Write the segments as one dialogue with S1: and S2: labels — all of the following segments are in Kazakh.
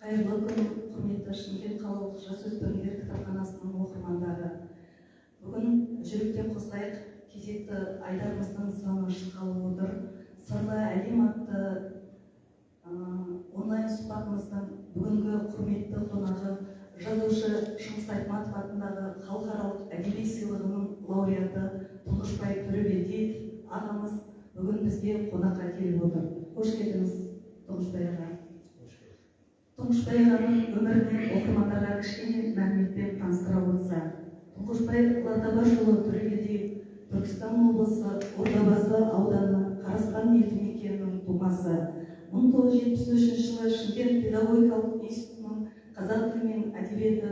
S1: Қайырлы күн, құрметті Шымкент қалалық жасөспірімдер кітапханасының оқырмандары! Бүгін «Жүректен қосайық» кезекті айдарымыздың саны шыққалы отыр. «Сырлы әлем» атты онлайн сұхбатымыздың бүгінгі құрметті қонағы — жазушы Шыңғыс Айтматов атындағы халықаралық әдеби сыйлығының лауреаты Тұңғышбай Төребелдиев ағамыз бүгін бізге қонаққа келіп отыр. Қош келдіңіз, Тұңғышбай аға! Тұңғышбай ағаның өмірінен оқырмандарға кішкене мәліметпен таныстыра отырсақ, Тұңғышбай Латабашұлы Төрегелдиев Түркістан облысы, Ордабасы ауданы, Қараспан елді мекенінің тумасы. 1973 жылы Шымкент педагогикалық институтының қазақ тілі мен әдебиеті,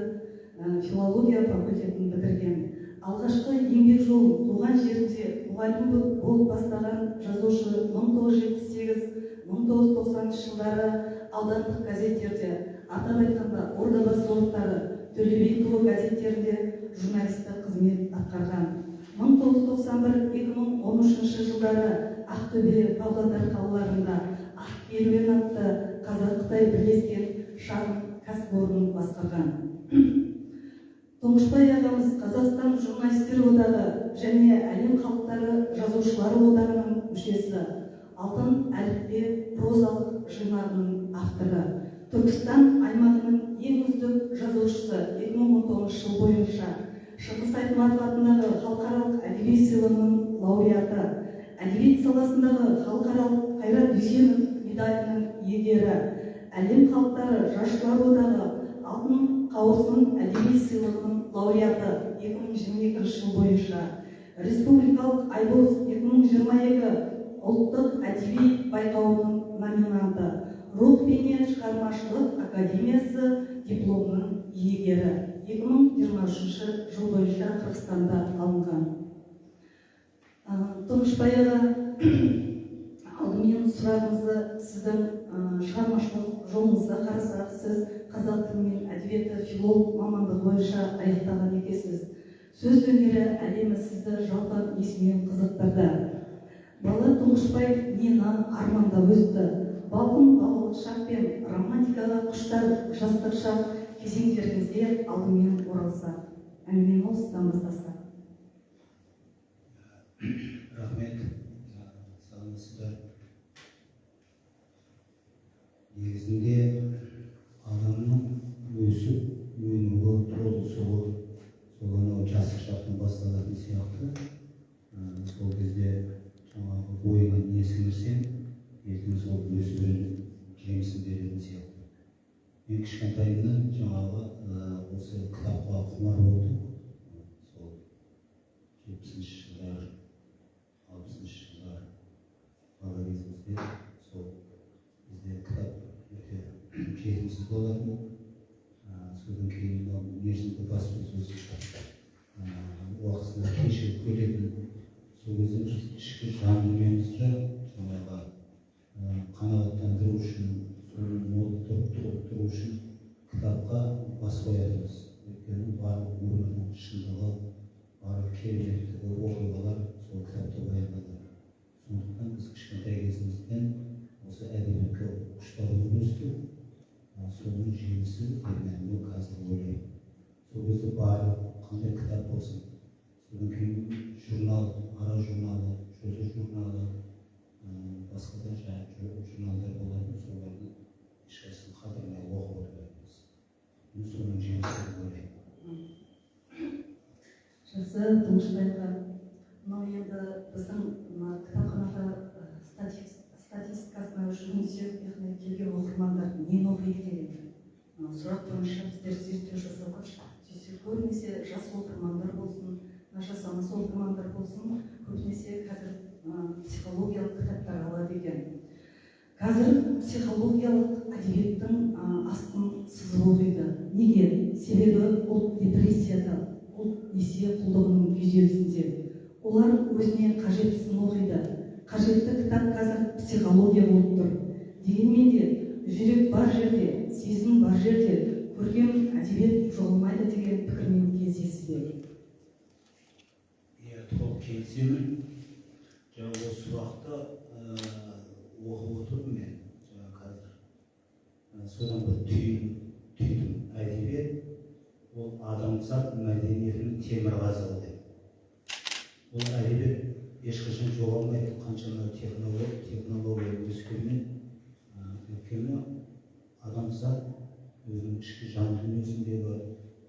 S1: филология факультетін бітірген. Алғашқы еңбек жолын туған жерінде мұғалім болып бастаған жазушы 1978-1990 жылдары аудандық газеттерде, атап айтқанда, «Ордабасы оттары», «Төле би туы» газеттерінде журналистік қызмет атқарған. 1991-2013 жылдары Ақтөбе, Павлодар қалаларында «Ақ керуен» атты қазақ-қытай бірлескен шағын кәсіпорнын басқарған. Тұңғышбай ағамыз Қазақстан Журналистер одағы және Әлем халықтары жазушылары одағының мүшесі, «Алтын әліппе» прозалық жинағының авторы, Түркістан аймағының ең үздік жазушысы 2019 жыл бойынша, Шыңғыс Айтматов атындағы халықаралық әдеби сыйлығының лауреаты, әдебиет саласындағы халықаралық Қайрат Дүйсенов медалінің иегері, Әлем халықтары жазушылар одағы «Алтын қауырсын» әдеби сыйлығының лауреаты 2022 жыл бойынша, республикалық «Айбоз 2022» ұлттық әдеби байқауының номинанты, «Рух бейне» шығармашылық академиясы дипломының иегері, 2023 жыл бойынша Қырғызстанда алынған. Тұңғышбай аға, алдымен сұрағымызды сіздің шығармашылық жолыңызға қарасақ, сіз қазақ тілі мен әдебиеті филолог мамандығы бойынша аяқтаған екенсіз. Сөз өнері әлемі сізді жалпы несімен қызықтырды? Бала Тұңғышбай нені армандап өсті? Балғын балалық шақ пен романтикаға құштар жастық шақ кезеңдеріңізге алдымен оралсақ, әңгімені осыдан бастасақ.
S2: Рахмет, саламатсыздар. Негізінде адамның өсіп өнуі, толысуы сол анау жастық шақтан басталатын сияқты. Сол кезде жаңағы бойыңа не сіңірсең, ертең сол өсіп өніп жемісін беретін сияқты. Мен кішкентайымнан жаңағы осы кітапқа құмар болдым. Сол 70-жылдар, 60-жылдар бала кезімізде сол бізде кітап өте жетімсіз болатын. Содан кейін мынау мерзімді баспасөз уақытысында кешігіп келетін. Сол кезде біз ішкі жан дүниемізді жаңағы қанағаттандыру үшін, соны молықтырып, толықтыру үшін кітапқа бас қоятынбыз. Өйткені барлық өмірдің шындығы, барлық кереметтігі, оқиғалар сол кітапта баяндалады. Сондықтан біз кішкентай кезімізден осы әдебиетке құштар болып өстік. Соның жемісі деп мен қазір ойлаймын. Сол кезде барлық қандай кітап болсын, содан кейін журнал, «Ара» журналы, «Жұлдыз» журналы, басқа да жаңағы журналдар болатын, солардың ешқайсысын қалдырмай оқып отыратынбыз. Мен соның жемісі деп ойлаймын.
S1: Жақсы, Тұңғышбай аға. Мынау енді біздің мына кітапханаға статистикасына жүгінсек, яғни келген оқырмандар нені оқиды деген мына сұрақ бойынша біздер зерттеу жасауға, сөйтсек, көбінесе жас оқырмандар болсын, мына жасамыс оқырмандар болсын, көбінесе қазір психологиялық кітаптар алады екен. Қазір психологиялық әдебиеттің астын сызып оқиды. Неге? Себебі ұлт депрессияда, ұлт несие құлдығының күйзелісінде. Олар өзіне қажеттісін оқиды. Қажетті кітап қазір психология болып тұр. Дегенмен де жүрек бар жерде, сезім бар жерде көркем әдебиет жоғалмайды деген пікірмен келісесіз бе?
S2: Иә, толық келісемін. Жаңа осы сұрақты оқып отырмын мен жаңа қазір. Содан бір түйін түйдім: әдебиет ол адамзат мәдениетінің темірқазығы деп. Ол әдебиет ешқашан жоғалмайды, қаншама технология өскенмен, өйткені адамзат өзінің ішкі жан дүниесіндегі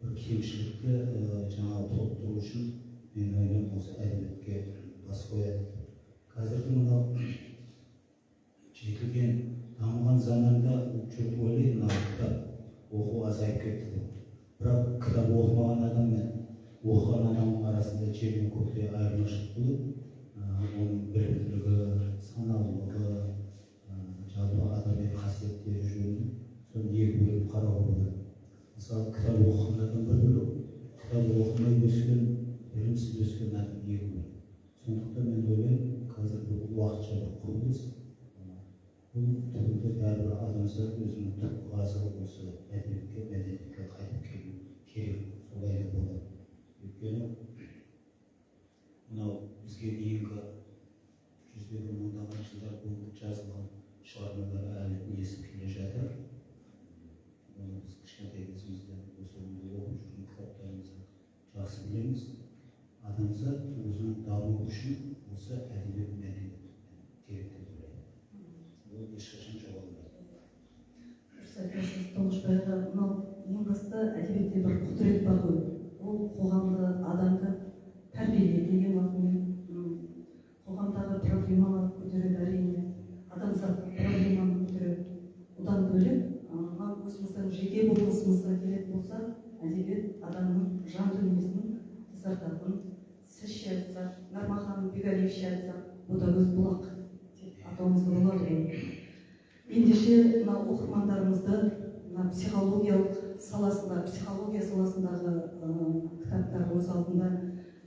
S2: бір кемшілікті жаңағы толықтыру үшін, мен ойлаймын, осы әдебиетке бас қояды. Қазіргі мынау жетілген, дамыған заманда жұрт ойлайды, мынау кітап оқу азайып кетті деп. Бірақ кітап оқымаған адам мен оқыған адамның арасында жер мен көктей айырмашылық болады. Оның білімділігі, саналылығы, жалпы адами қасиеттері жөнінен соны екі бөліп қарауға болады. Мысалы, кітап оқыған адам бір бөлек, кітап оқымай өскен, білімсіз өскен адам екі бөлек. Сондықтан мен ойлаймын, қазір бұл уақытша бір құбылыс. Бұл түбінде бәрібір адамзат өзінің түпкі қазығы осы әдебиетке, мәдениетке қайтып келу керек, солай да болады. Өйткені мынау бізге дейінгі жүздеген, мыңдаған жылдар бойы жазылған шығармалар әлі есіп келе жатыр. Оны біз кішкентай кезімізден осы оқып жүрген кітаптарымызды жақсы білеміз. Адамзат өзінің дамуы үшін осы әдебиет, мәдениет керек деп ойлаймын. Ол ешқашан жоғалмайды.
S1: Дұрыс айтасыз, Тұңғышбай аға. Мынау ең басты әдебиетте бір құдірет бар ғой, ол қоғамды, адамды тәрбиелейді. Ең алдымен қоғамдағы проблемаларды көтереді, әрине, адамзаттық проблеманы көтереді. Одан бөлек, мынау өзіміздің жеке болмысымызға келетін болсақ, әдебиет адамның жан дүниесін тазартатын, сізше айтсақ, Нармахан Бегалиевше айтсақ, ботагөз бұлақ деп атауымызға болады ғой. Ендеше, мына оқырмандарымызды мына психологиялық саласында, психология саласындағы кітаптар, өз алдында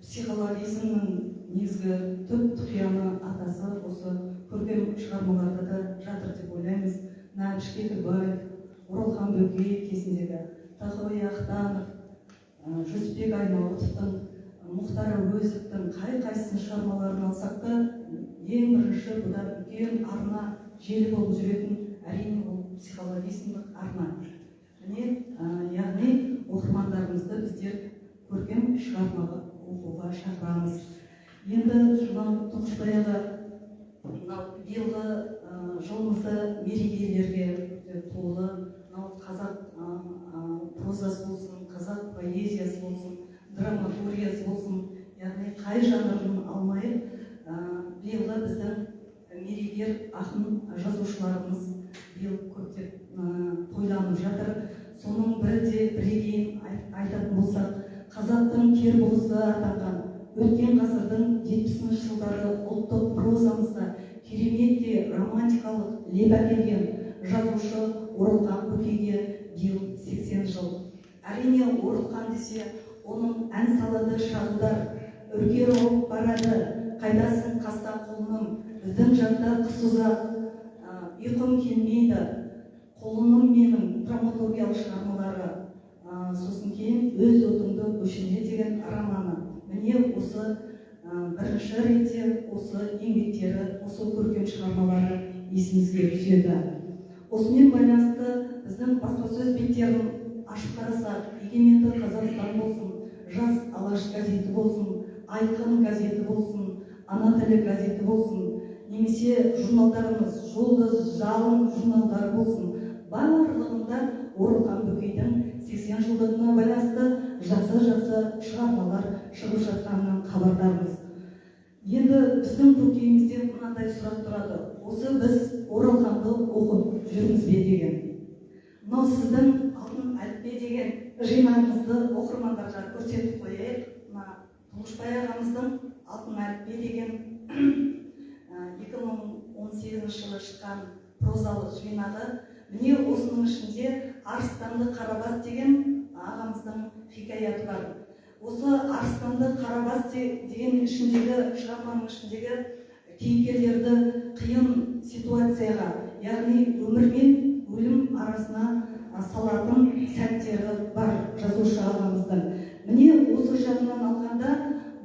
S1: психологизмнің негізгі түп тұқияны, атасы осы көркем шығармаларда да жатыр деп ойлаймыз. Мына Әбіш Кекілбаев, Оралхан Бөкей кезіндегі, Тағыбай Ақтанов, Жүсіпбек Аймауытовтың, Мұхтар Әуезовтің қай қайсысының шығармаларын алсақ та, ең бірінші бұдан үлкен арна, желі болып жүретін, әрине, ол психологизмдік арна. Міне, яғни оқырмандарымызды біздер көркем шығармаға оқуға шақырамыз. Енді мынау, Тұңғышбай аға, мынау биылғы жылымызды мерекелерге өте толы. Мынау қазақ прозасы болсын, қазақ поэзиясы болсын, драматургиясы болсын, яғни қай жанрын алмайық, биылғы біздің мерегер ақын жазушыларымыз биыл көптеп тойланып жатыр. Соның бірі де бірегейін айтатын болсақ, қазақтың кербұғысы атанған, өткен ғасырдың 70-жылдары ұлттық прозамызда керемет те романтикалық леп әкелген жазушы Оралхан Бөкейге биыл 80 жыл. Әрине, Оралхан десе, оның «Ән салады шағылдар», «Үркер ауып барады», «Қайдасың, қаста құлыным», «Біздің жақта қыс ұзақ», «Ұйқым келмейді», «Құлыным менің» драматургиялық шығармалары, сосын кейін «Өз отыңды өшірме» деген романы. Міне, осы бірінші ретте осы еңбектері, осы көркем шығармалары есімізге түседі. Осымен байланысты біздің баспасөз беттерін ашып қарасақ, Егеменді Қазақстан болсын, Жас Алаш газеті болсын, Айқын газеті болсын, Ана тілі газеті болсын, немесе журналдарымыз, Жұлдыз, Жалын журналдары болсын, барлығында Оралхан Бөкейдің 80 жылдығына байланысты жақсы жақсы шығармалар шығып жатқанынан хабардармыз. Енді біздің көкейімізде мынандай сұрақ тұрады: осы біз Оралханды оқып жүрміз бе деген. Мынау сіздің «Алтын әліппе» деген жинағыңызды оқырмандарға көрсетіп қояйық. Мына Тұңғышбай ағамыздың «Алтын әліппе» деген 2018 жылы шыққан прозалық жинағы. Міне, осының ішінде «Арыстанды Қарабас» деген ағамыздың хикаяты бар. Осы «Арыстанды Қарабас» деген ішіндегі шығарманың ішіндегі кейіпкерлерді қиын ситуацияға, яғни өмір мен өлім арасына салатын сәттері бар жазушы ағамыздың. Міне, осы жағынан алғанда,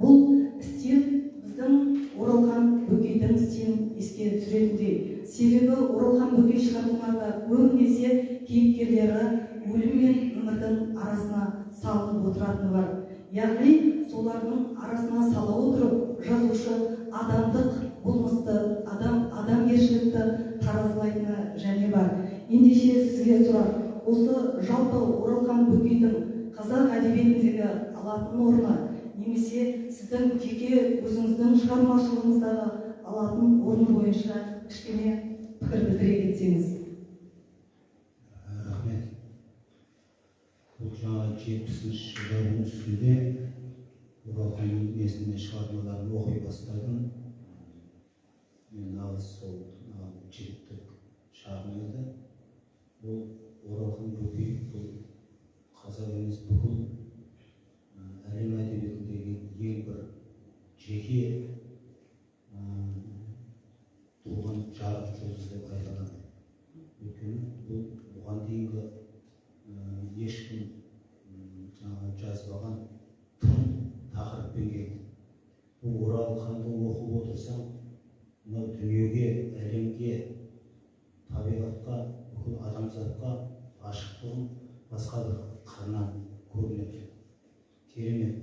S1: бұл стиль біздің Оралхан Бөкейдің стилін еске түсіретіндей. Себебі Оралхан Бөкей шығармаларда көбінесе кейіпкерлері өлім мен өмірдің арасына салынып отыратыны бар. Яғни солардың арасына сала отырып, жазушы адамдық болмысты, адамгершілікті таразылайтыны және бар. Ендеше сізге сұрақ, осы жалпы Оралхан Бөкейдің қазақ әдебиетіндегі алатын орны немесе сіздің жеке өзіңіздің шығармашылығыңыздағы алатын орны бойынша кішкене пікір білдіре кетсеңіз.
S2: Рахмет. Бұл жаңа 70-ші жылдардың үстінде Оралханның несіне шығармаларын оқи бастадым. Мен нағыз сол жігіттік шағым еді. Бұл Оралхан Бөкей бұл қазақ емес, бүкіл әлем әдебиетіндегі ең бір жеке туған жарық жұлдыз деп айта аламын. Өйткені бұл бұған дейінгі ешкім жаңа жазбаған тың тақырыппен келді. Бұл Оралханды оқып отырсаң, мынау дүниеге, әлемге, табиғатқа, бүкіл адамзатқа ғашықтығың басқа бір қырынан көрінеді. Керемет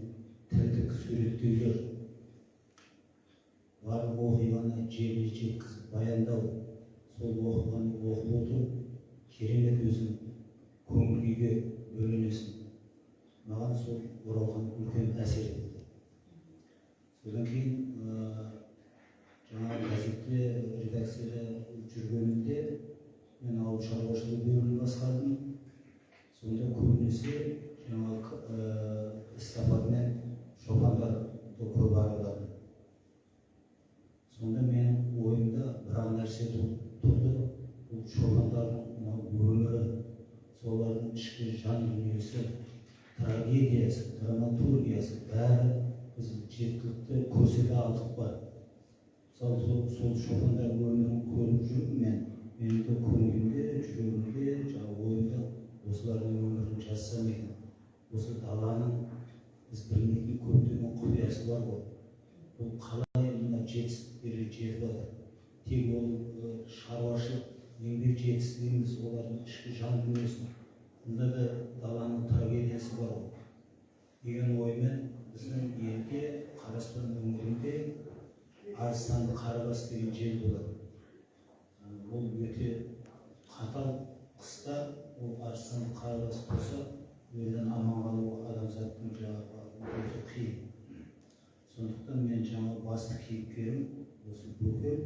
S2: тілдік суреттеулер, барлық оқиғаны жеріне жеткізіп баяндау, сол оқиғаны оқып отырып, керемет өзің көңіл күйге бөленесің. Маған сол Оралхан үлкен әсер етті. Содан кейін жаңа газетте редакцияда жүргенімде мен ауыл шаруашылығы бөлімін басқардым. Сонда көбінесе жаңа іс сапармен шопандарды көп араладым. Сонда менің ойымда бір-ақ нәрсе тұрды. Бұл шопандардың мынау өмірі, солардың ішкі жан дүниесі, трагедиясы, драматургиясы бәрі біз жеткілікті көрсете алдық па? Мысалы, сол шопандардың өмірін көріп жүріп мен, менің де көңілімде, жүрегімде, жаңа ойымда осылардың өмірін жазсам екен. Осы даланың біз білмейтін көптеген құпиясы бар ғой. Бұл қалай мына жетістіктерге жетіп жатыр? Тек ол шаруашылық еңбек жетістігі емес, олардың ішкі жан дүниесі. Мұнда да даланың трагедиясы бар ғой деген оймен біздің елде, Қараспан өңірінде Арыстанды Қарабас деген жер болады. Ол өте қатал қыста, ол Арыстанды Қарабас болса, елден аман қалу адамзаттың жаңағы өте қиын. Сондықтан мен жаңа басты кейіпкерім осы Бөкен,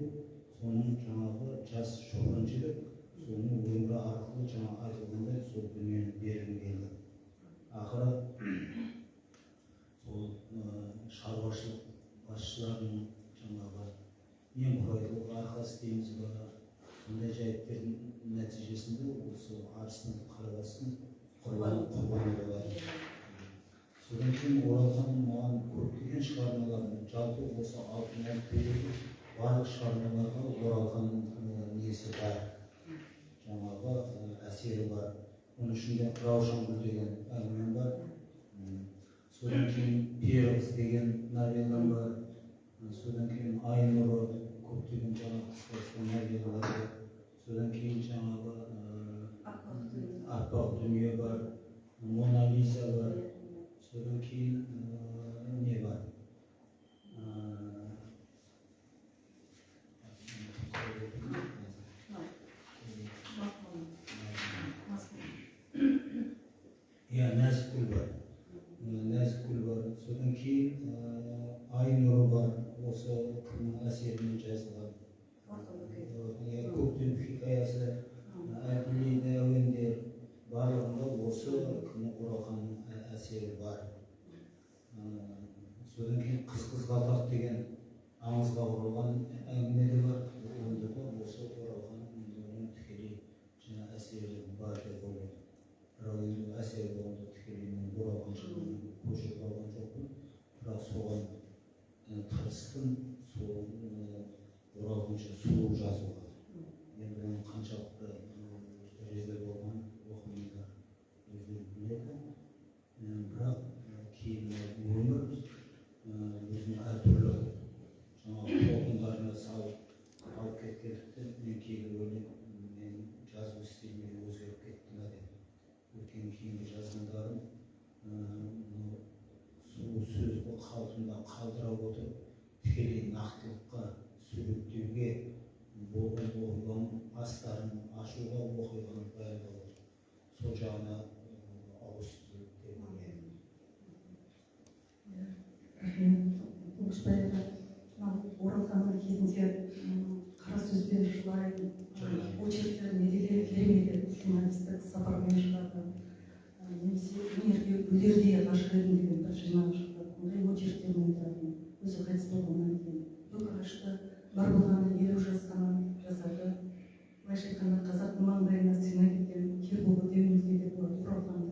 S2: соның жаңағы жас шопан жігіт, соның өмірі арқылы жаңа айтылғандай сол дүниені бергім келді. Ақыры сол шаруашылық басшыларының жаңағы немқұрайлылық арқасы дейміз ба, сондай жайттардың нәтижесінде осы Арыстанды Қарабастың құрбаны болады. Содан кейін Оралхан маған көптеген шығармаларын, жалпы осы алтын әліппедегі барлық шығармаларға Оралханның несі бар, жаңағы әсері бар. Оның ішінде Раушангүл деген әңгімем бар. Содан кейін Пері қыз деген новеллам бар. Содан кейін Ай нұры, көптеген жаңа қысқа қысқа новеллалар бар. Содан кейін жаңағы Аппақ дүние бар, Мона Лиза бар. Содан кейін не бар? Иә, Нәзікгүл бар. Нәзікгүл бар. Содан кейін Ай нұры бар, осы кімнің әсерімен жазылған. астарын ашуға, оқиғаны баяндауға, сол жағына ауысты деп ойлаймын.
S1: Рахмет, Тұңғышбай аға. Мынау Оралханның кезінде «Қара сөзбен жылайын» очерктер неделе керемет еді, журналистік сапармен шығады, немесе «Өнерге гүлдердей ғашық едім» деген бір жинағы шықты, ондай очерктермен тұратын. Өзі қайтыс болғаннан кейін өкінішті, бар болғаны 50 жас қана жасады. Былайша айтқанда, қазақтың маңдайына сыймай кеткен кербұғы деуімізге де болады Оралханды.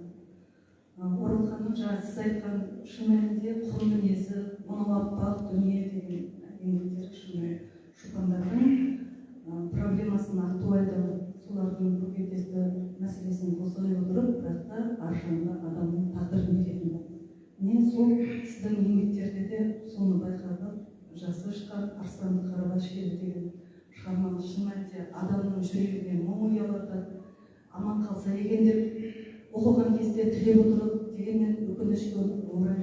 S1: Оралханның жаңа сіз айтқан, шын мәнінде, құр мінезі, «Мынау аппақ дүние» деген еңбектері шынымен шопандардың проблемасын актуальды, солардың көкейтесті мәселесін қозғай отырып, бірақ та ар жағында адамның тағдырын беретін болды. Міне, сол сіздің еңбектерде де соны байқадық. Жасы шыққан «Арыстанды Қарабас желі» деген шығармаңыз шын мәнінде адамның жүрегіне мұң ұялатады. Аман қалса екен деп оқыған кезде тілеп отырып, дегенмен, өкінішке орай,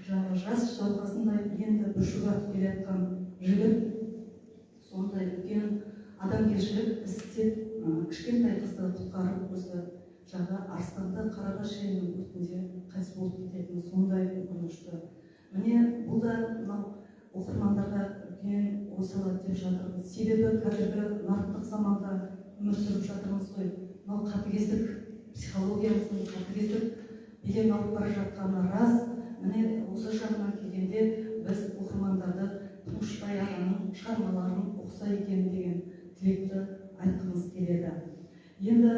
S1: жаңағы жас жалғасындай енді бүршік атып келе жатқан жігіт сондай үлкен адамгершілік іс істеп, кішкентай қызды құтқарып, осы жағы Арыстанды Қарабас желінің өртінде қайтыс болып кететін сондай өкінішті. Міне, бұл да мынау оқырмандарға үлкен ой салады деп жатырмыз, себебі қазіргі нарықтық заманда өмір сүріп жатырмыз ғой. Мынау қатыгездік психологиямыздың қатыгездік белең алып бара жатқаны рас. Міне, осы жағынан келгенде, біз оқырмандарды Тұңғышбай ағаның шығармаларын оқыса екен деген тілекті айтқымыз келеді. Енді,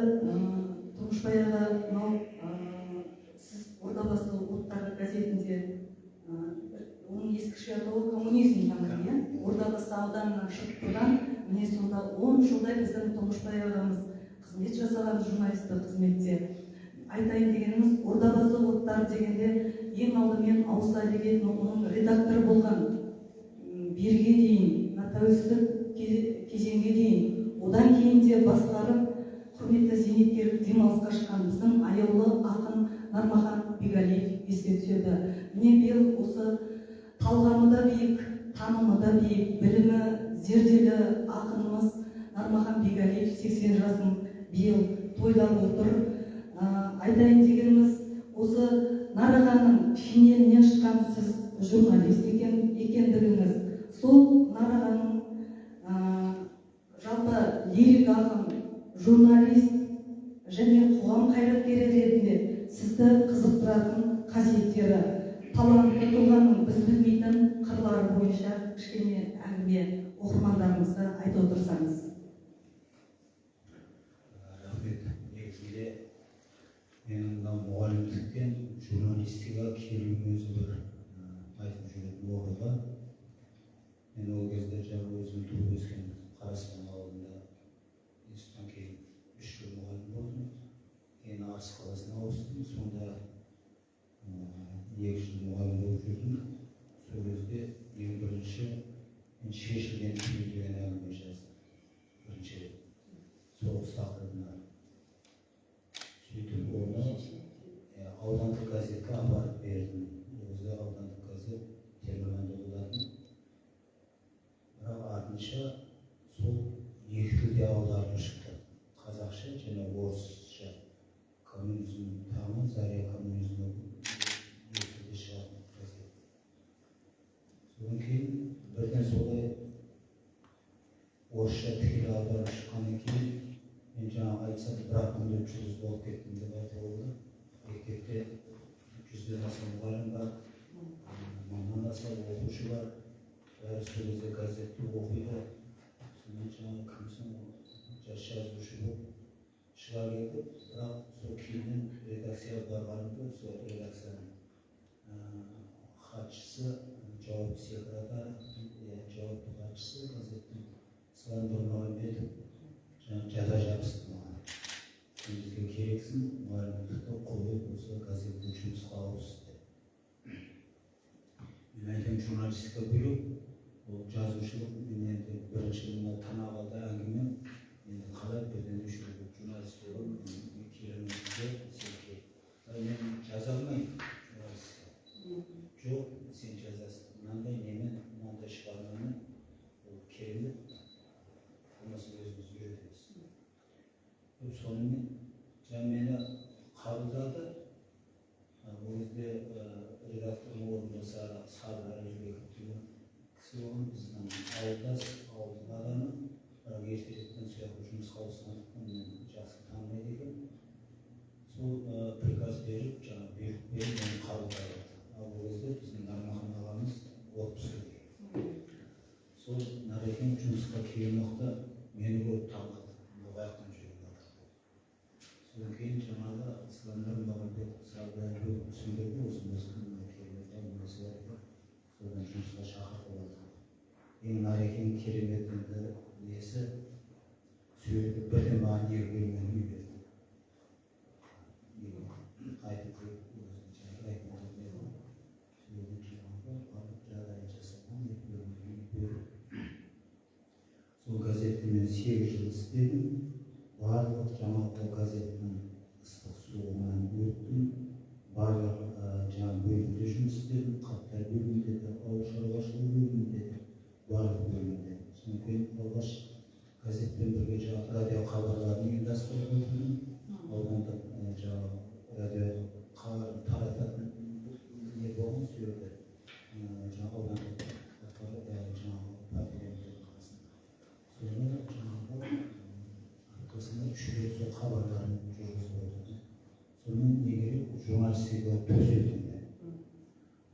S1: Тұңғышбай аға, мынау сіз «Ордабасы оттары» газетінде, оның ескіше атауы «Коммунизм таңы», иә, Ордабасы ауданынан шығып тұрған, міне, сонда 10 жылдай біздің Тұңғышбай ағамыз қызмет жасаған, журналистік қызметте. Айтайын дегеніміз, «Ордабасы оттары» дегенде ең алдымен ауызға ілігетін оның редакторы болған, берге дейін, мына тәуелсіздік кезеңге дейін, одан кейін де басқарып, құрметті зейнеткерлік демалысқа шыққан біздің аяулы ақын Нармахан Бегалиев еске түседі. Міне, биыл осы талғамы да биік, танымы да биік, білімі зерделі ақынымыз Нармахан Бегалиев 80 жасын биыл тойлап отыр. Айтайын дегеніміз, осы Нарағаның шинелінен шыққан сіз журналист екендігіңіз, сол Нарағаның, жалпы лирик ақын, журналист және қоғам қайраткері ретінде сізді қызықтыратын қасиеттері, талантты тұлғаның біз білмейтін қырлары бойынша кішкене әңгіме оқырмандарымызға айта отырсаңыз.
S2: Рахмет. Негізінде менің мынау мұғалімдіктен журналистикаға келуім өзі бір айтып жүретін оқиға. Мен ол кезде жаңағы өзім туып өскен Қараспан ауылында институттан кейін 3 жыл мұғалім болдым. Кейін Арыс қаласына ауыстым. Сонда 2 жыл мұғалім болып жүрдім. Сол кезде ең бірінші мен «Шешілген түйін» деген әңгіме жаздым бірінші рет соғыс тақырыбына. Сөйтіп оны аудандық газетке апарып бердім. Ол кезде аудандық газет Темірланда болатын. Бірақ артынша сол екі тілде аударылып шықты: қазақша және орысша. «Коммунизм таңы», «Заря коммунизма», екі тілде шығатын газет. Содан кейін бірден солай орысша тікелей аударып шыққаннан кейін, мен жаңа айтсам, бір ақ күнде жұлдыз болып кеттім деп айтуға болады. Мектепте 100-ден аса мұғалім бар, 1000-нан аса оқушы бар, бәрі сол кезде газетті оқиды. Сонымен жаңағы кімсің, жас жазушы болып шыға келді. Бірақ сол кейіннен редакцияға барғанымда, сол редакцияның хатшысы, жауапты секретарь, жауапты хатшысы газеттің Сылан Нұрмағамбетов жаңағы жата жабысты маған: «Сен бізге керексің, мұғалімдікті қойып, осы газеттің жұмысқа ауыс», — деп. Мен айтамын, журналистика бөлек, ол жазушылық. Мен енді бірінші мына Тырнақалды әңгімем, енді қалай бірден үш жыл журналист боламын, мен келе алмаймын. Жоқ, сен кел. Мен жаза алмаймын журналистика. Жоқ, сен жазасың, мынандай немен, мынандай шығармамен, ол керемет, болмаса өзіміз үйретеміз. Сонымен жаңа мені қабылдады. Ол кезде редактордың орынбасары Сабыр Әлібеков деген кісі болған, біздің ауылдас, ауылдың адамы, бірақ ертеректен сол жаққа жұмысқа ауысқандықтан мені жақсы танымайды екен. Сол приказ беріп, жаңа бұйрық беріп, мені қабылдады. Ал ол кезде біздің Нармахан ағамыз отпуск екен. Сол Нарекең жұмысқа келген уақытта мені көріп таңқалды, мынау қаяқтан жүрген адам. Содан кейін жаңағы Исламнұр Мағамбетов, Сабыр Әлібеков түсіндірді, осындай осындай керемет әңгімесі бар екен. Содан жұмысқа шақыртып алды. Ең Нарекең керемет енді несі, сөйлеп бірден маған екі бөлмені үй берді. Айтып жүріп, өзінің жаңағы айтып еді. Сол жерден жаңағы барлық жағдайын жасаған, екі бөлмелі үй беріп. Сол газетте мен 8 жыл істедім. Барлық жаңағы газеттің ыстық суығынан өттім. Барлық жаңағы бөлімде жұмыс істедім. Хаттар бөлімінде де, ауыл шаруашылығы бөлімінде де, барлық бөлімде. Содан кейін алғаш газетпен бірге жаңағы радио хабарларын ұйымдастырып отырдым. Аудандық жаңағы радио хабарын тарататын не болған сол жерде, жаңағы аудандық жаңағы партия қасында. Соны жаңағы аптасына 3 рет сол хабарларын жүргізіп отырдым. Сонымен не керек, журналистикаға төселдім мен.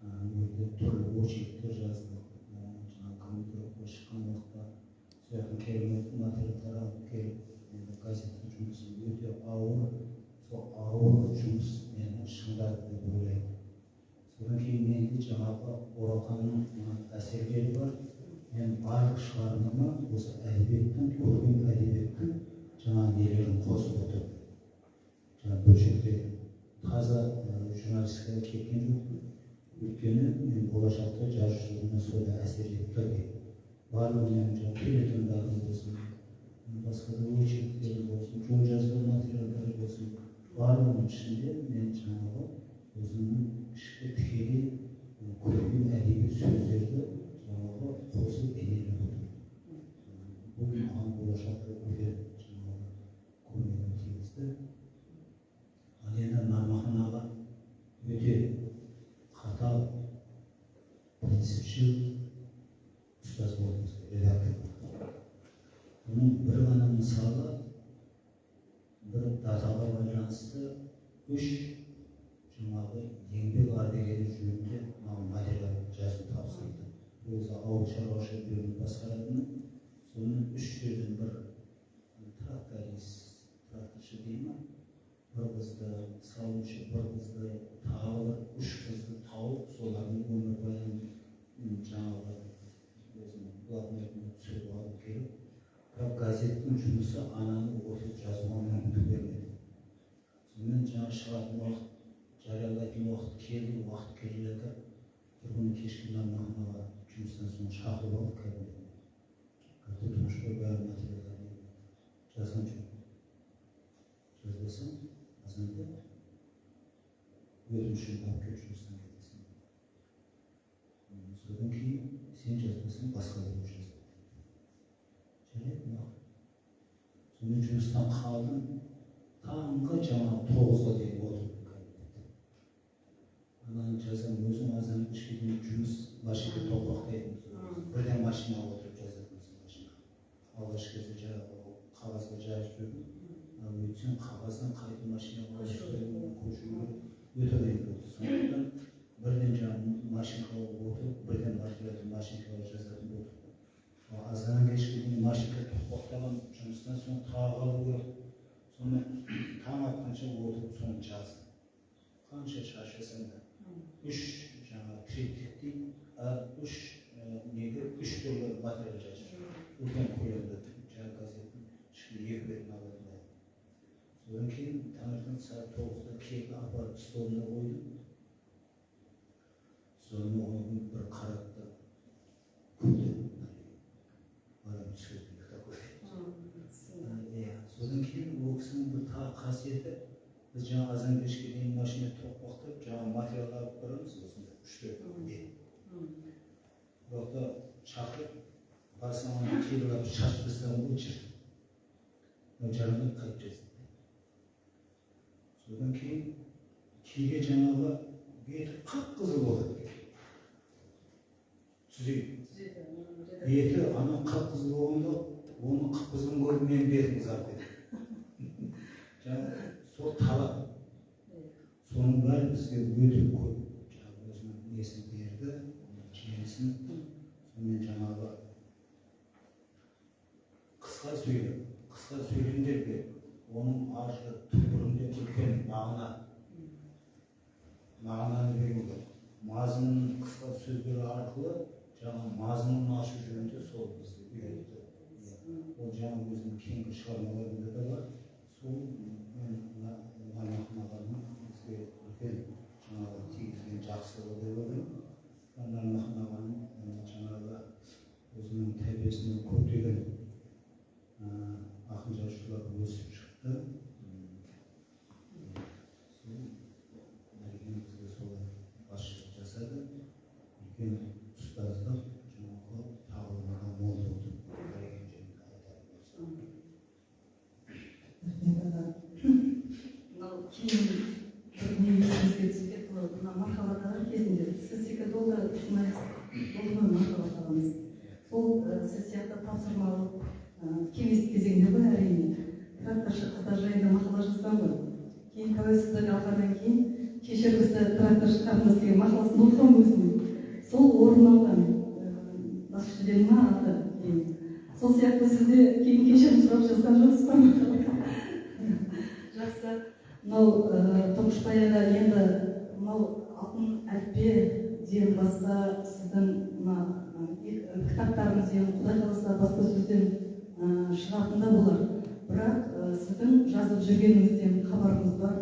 S2: Ол жерде түрлі очерктер жаздық. Жаңағы командировкаға шыққан уақытта сол жақтан керемет материалдар алып келіп, енді газеттің жұмысы өте ауыр, сол ауыр жұмыс мені шыңдады деп ойлаймын. Содан кейін менде жаңағы Оралханның әсерлері бар. Мен барлық шығармама осы әдебиеттің, көркем әдебиеттің жаңа нелерін қосып отырдым. Жаңа бөлшектерін. Таза журналистикаға кеткен жоқпын. Өйткені мен болашақта жазушылығыма солай әсер етті деп. Барлығы менің жаңа фельетондарым болсын, басқа да очерктерім болсын, жол жазба материалдары болсын, барлығының ішінде мен жаңағы өзімнің ішкі тікелей көркем әдеби сөздерді жаңағы қосып бейнелеп отырмын. Бұл маған болашақта үлкен жаңағы көмегін тигізді. Ал енді Нармахан аға өте қатал, принципшіл ұстаз болды бізге, редактор болды. Бұның бір ғана мысалы, бір датаға байланысты 3 жаңағы еңбек ардагері жөнінде маған материал жазу тапсырды. Ол кезде ауыл шаруашылығы бөлімін басқаратынмын. Сонымен 3 жерден бір тракторист, тракторшы дей ма, бір қызды, сауыншы бір қызды, тағы бір 3 қызды тауып, солардың өмірбаянын жаңағы өзінің блокнотына түсіріп алып келіп, бірақ газеттің жұмысы ананы отырып жазуға мүмкіндік бермеді. Сонымен жаңа шығатын уақыт, жариялайтын уақыт келді, уақыт келе жатыр. Бір күні кешкі Нармахан аға жұмыстан соң шақырып алды кабинетіне. Айтты, Тұңғышбай, бәрі материалдарын жазған жоқ. Жазбасаң, азанда өтінішіңді алып келіп жұмыстан кетесің. Содан кейін сен жазбасаң, басқа біреу жазады. Жарайды, мақұл. Сонымен жұмыстан қалдым. Таңғы жаңағы 9-ға дейін отырдым кабинетте. Ананы жазамын, өзім азан кешке дейін жұмыс машина тоқпақтайтынбыз. Бірден машинаға отырып жазатынбыз машинаға. Алғашқы кезде жаңағы қағазға жазып жүрдім. Ал өйтсем қағаздан қайтып машинаға көшу өте қиын болды. Сондықтан бірден жаңағы машинкаға отырып, бірден материалды машинкаға жазатын болдық. Ал азаннан кешке дейін машинка тоқпақтаған, жұмыстан соң тағы алу керек. Сонымен таң атқанша отырып соны жаздым. Қанша шаршасам да. 3 жаңағы триптих дейді, әр 3 неге 3 түрлі материал жазып жүрдім. Үлкен көлемді жаңа газеттің ішкі 2 бетін алатындай. Содан кейін таңертең сағат 9-да келді, апарып столына қойдым. Столына қойдым, бір қарады да күлді. Адам түске ұйықтап қойды. Иә, содан кейін ол кісінің бір тағы қасиеті, біз жаңа азан кешке дейін машина тоқпақтап, жаңа материал алып барамыз, осындай 3-4 бет. Бірақ та шақырып, барсаң ана қиырлап шашып тастаған ғой, жыртып. Жарамайды, қайтып жазды. Содан кейін кейде жаңағы беті қып-қызыл болады екен. Түзейді. Беті ана қып-қызыл болғанда, оның қып-қызылын көріп, менің бетім қызарып кетеді. Жаңа сол талап. Соның бәрі бізге өте көп жаңағы өзінің несін берді, жемісін. Сонымен жаңағы қысқа сөйлем, қысқа сөйлемдер беріп, оның арғы түкпірінде үлкен мағынаны беру керек. Мазмұнын қысқа сөздер арқылы жаңа мазмұнын ашу жөнінде сол бізді үйретті. Ол жаңа өзінің кейінгі шығармаларында да бар. Сол мен Наймахан ағаның бізге үлкен жаңағы тигізген жақсылығы деп ойлаймын. Наймахан ағаның жаңағы өзінің тәрбиесінен көптеген ақын жазушылар өсіп шықты. Сол Нәрген бізге солай басшылық жасады. Үлкен ұстаздық жаңағы тағылымы да мол болды. Нәрген жөнінде айтатын болсам.
S1: Рахмет, аға. Мынау кейін бір не есімізге түсіп кетті ғой. Мына Мархабат аға кезінде сіз секілді, ол да журналист болды ғой, Мархабат ағамыз. Сол сіз сияқты тапсырма алып, кеңес кезеңінде ғой, әрине, тракторшы қыздар жайында мақала жазған ғой. Кейін тәуелсіздік алғаннан кейін «Кешір бізді, тракторшы қарындас» деген мақаласын оқығанмын өзім. Сол орын алған бас жүлдені ма алды кейін. Сол сияқты сіз де кейін кешірім сұрап жазған жоқсыз ба мақала? Жақсы. Мынау Тұңғышбай аға, енді мынау «Алтын әліппеден» басқа сіздің мына кітаптарыңыз енді Құдай қаласа баспасөзден шығатын да болар. Бірақ сіздің жазып жүргеніңізден хабарымыз бар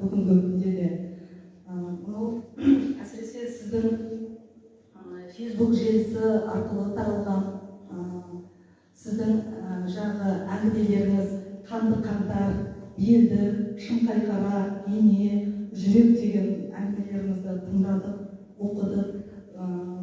S1: бүгінгі күнде де. Мынау әсіресе сіздің Фейсбук желісі арқылы таралған сіздің жаңағы әңгімелеріңіз: «Қанды қаңтар», «Елдік», «Шымқайқара», «Ене», «Жүрек» деген әңгімелеріңізді тыңдадық, оқыдық.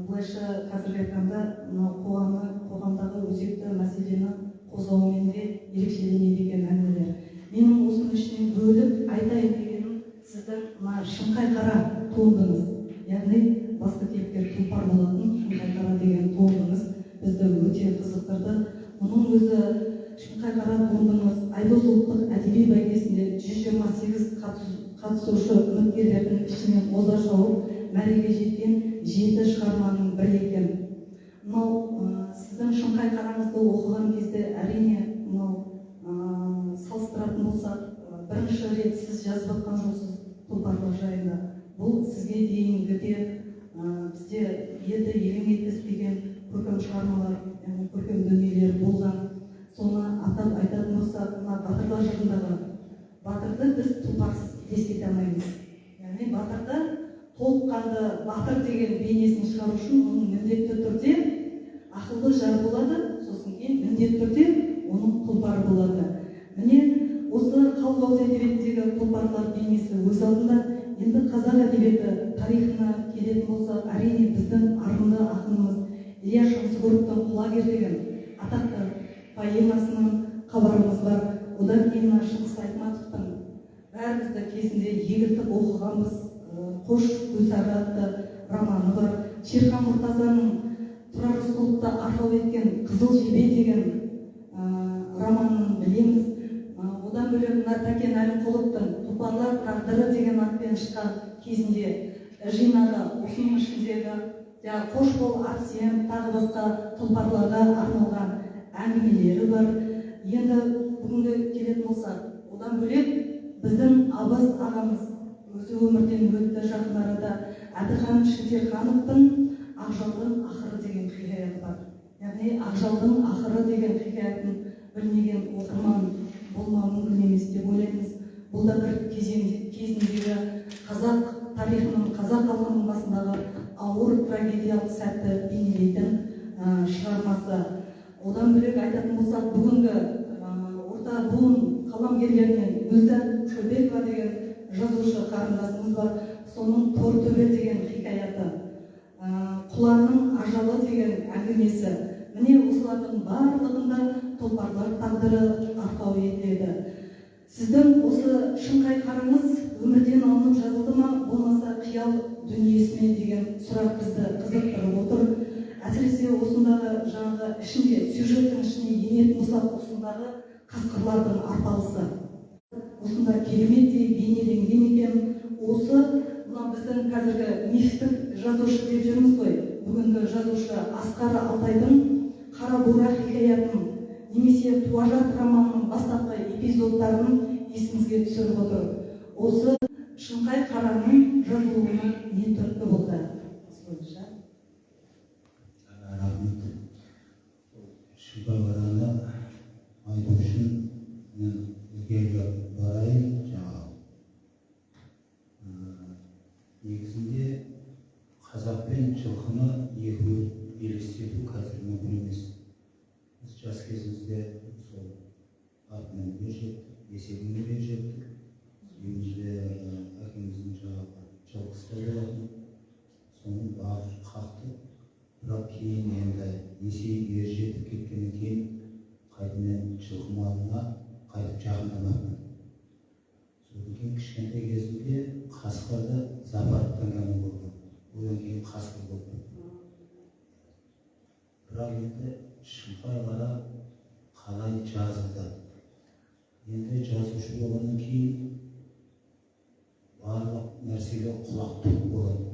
S1: Былайша қазіргі айтқанда, мынау қоғамдағы өзекті мәселені қозғаумен де ерекшеленеді екен әңгімелер. Менің осының ішінен бөліп айтайын дегенім сіздің мына «Шымқайқара» туындыңыз, яғни басты кейіпкер тұлпар болатын «Шымқайқара» деген туындыңыз бізді өте қызықтырды. Мұның өзі, «Шымқайқара» туындыңыз, Айдос ұлттық әдеби бәйгесінде 128 қатысушы үміткерлердің ішінен оза шауып, мәреге жеткен жеті шығарманың бірі екен. Мынау сіздің «Шымқайқараңызды» оқыған кезде, әрине, мынау салыстыратын болсақ, бірінші рет сіз жазып жатқан жоқсыз тұлпарлар жайында. Бұл сізге дейінгі де бізде елді елең еткізбеген көркем шығармалар, яғни көркем дүниелер болған. Соны атап айтатын болсақ, мына батырлар жырындағы батырды біз тұлпарсыз елестете алмаймыз. Яғни батырды, толыққанды батыр деген бейнесін шығару үшін оның міндетті түрде ақылды жар болады, сосын кейін міндетті түрде оның тұлпары болады. Міне, осы халық ауыз әдебиетіндегі тұлпарлар бейнесі өз алдында. Енді қазақ әдебиеті тарихына келетін болсақ, әрине, біздің арынды ақынымыз Ілияс Жансүгіровтың «Құлагер» деген атақты поэмасынан хабарымыз бар. Одан кейін мына Шыңғыс Айтматовтың, бәріміз де кезінде егілтіп оқығанбыз, «Қош, Гүлсары» атты романы бар. Шерхан Мұртазаның Тұрар Рысқұловты арқау еткен «Қызыл жебе» деген романын білеміз. Одан бөлек мына Тәкен Әлімқұловтың «Тұлпарлар тағдыры» деген атпен шыққан кезінде жинағы, осының ішіндегі жаңағы «Қош бол, Арсен», тағы басқа тұлпарларға арналған әңгімелері бар. Енді бүгінгі келетін болсақ, одан бөлек біздің абыз ағамыз, өзі өмірден өтті жақын арада, Әділхан Шілдерхановтың «Ақжалдың ақыры» деген хикаяты бар. Яғни «Ақжалдың ақыры» деген хикаятын білмеген оқырман болмауы мүмкін емес деп ойлаймыз. Бұл да бір кезіндегі қазақ тарихының, қазақ халқының басындағы ауыр трагедиялық сәтті бейнелейтін шығармасы. Одан бөлек айтатын болсақ, бүгінгі орта буын қаламгерлерінен Гүлзат Шойбекова деген жазушы қарындасымыз бар. Соның «Тортөбел» деген хикаяты, «Құланның ажалы» деген әңгімесі. Міне, осылардың барлығында тұлпарлар тағдыры арқау етіледі. Сіздің осы Шымқай қараңыз өмірден алынып жазылды ма, болмаса қиял дүниесі ме деген сұрақ бізді қызықтырып отыр. Әсіресе осындағы жаңағы ішінде, сюжеттің ішіне енетін болсақ, осындағы қасқырлардың арпалысы осында кереметтей бейнеленген екен. Осы мына біздің қазіргі мифтік жазушы деп жүрміз ғой, бүгінгі жазушы Асқар Алтайдың Қара бура хикаятын немесе Туажат романының бастапқы эпизодтарын есімізге түсіріп отыр. Осы Шымқай қараның жазылуына не түрткі болды? Осы бойынша.
S2: Рахмет. Шымқай қараны айту үшін мен ілгері барайын. Жаңағы негізінде қазақ пен жылқыны екі бөліп елестету қазір мүмкін емес. Біз жас кезімізде сол атымен ер жеттік, есегімен ер жеттік. Үйімізде әкеміздің жаңағы жылқысы да болатын, соны бағып қақты. Бірақ кейін енді есейіп ер жетіп кеткеннен кейін қайтадан жылқы малына қайтып жақындамаппын. Содан кейін кішкентай кезімде қасқырды зоопарктан ғана көргенмін, одан кейін қасқыр болды. Бірақ енді Шымқай қара қалай жазылды? Енді жазушы болғаннан кейін барлық нәрсеге құлақ тұк болады,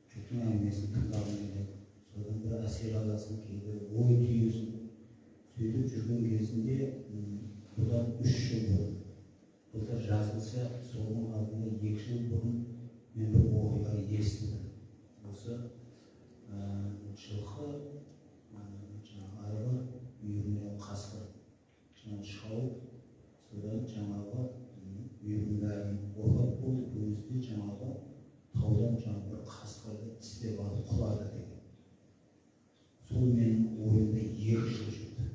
S2: жұрттың әңгімесін тыңдағың келеді, содан бір әсер аласың, кейде ой түйесің. Сөйтіп жүрген кезінде бұдан 3 жыл бұрын, былтыр жазылса, соның алдында 2 жыл бұрын мен бір оқиға естідім. Осы жылқы жаңағы айғыр үйіріне қасқыр жаңағы шауып, содан жаңағы үйірдің бәрін опат болып, өзі де жаңағы таудан жаңағы бір қасқырды тістеп алып құлады деген. Сол менің ойымда 2 жыл жүрді.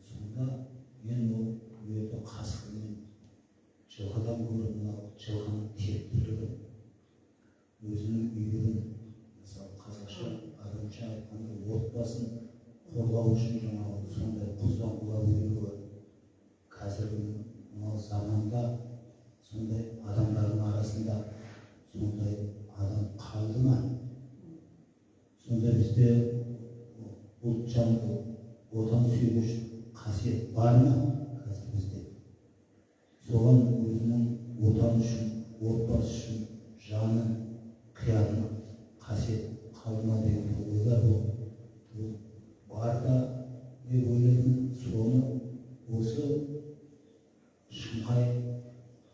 S2: Сонда мен ол жерде қасқыр мен жылқыдан гөрі мынау жылқының тектілігі, өзінің үйірін, мысалы, қазақша адамша айтқанда, отбасын қорғау үшін жаңағы сондай құздан құлап өлуі, қазіргі мынау заманда сондай адамдардың арасында сондай адам қалды ма? Сонда бізде ұлтжанды, отан сүйгіш қасиет бар ма қазір бізде? Соған өзінің отаны үшін, отбасы үшін жанын қиятын қасиет қалды ма деген бір ойлар болды. Ол бар да деп ойлаймын. Соны осы Шымқай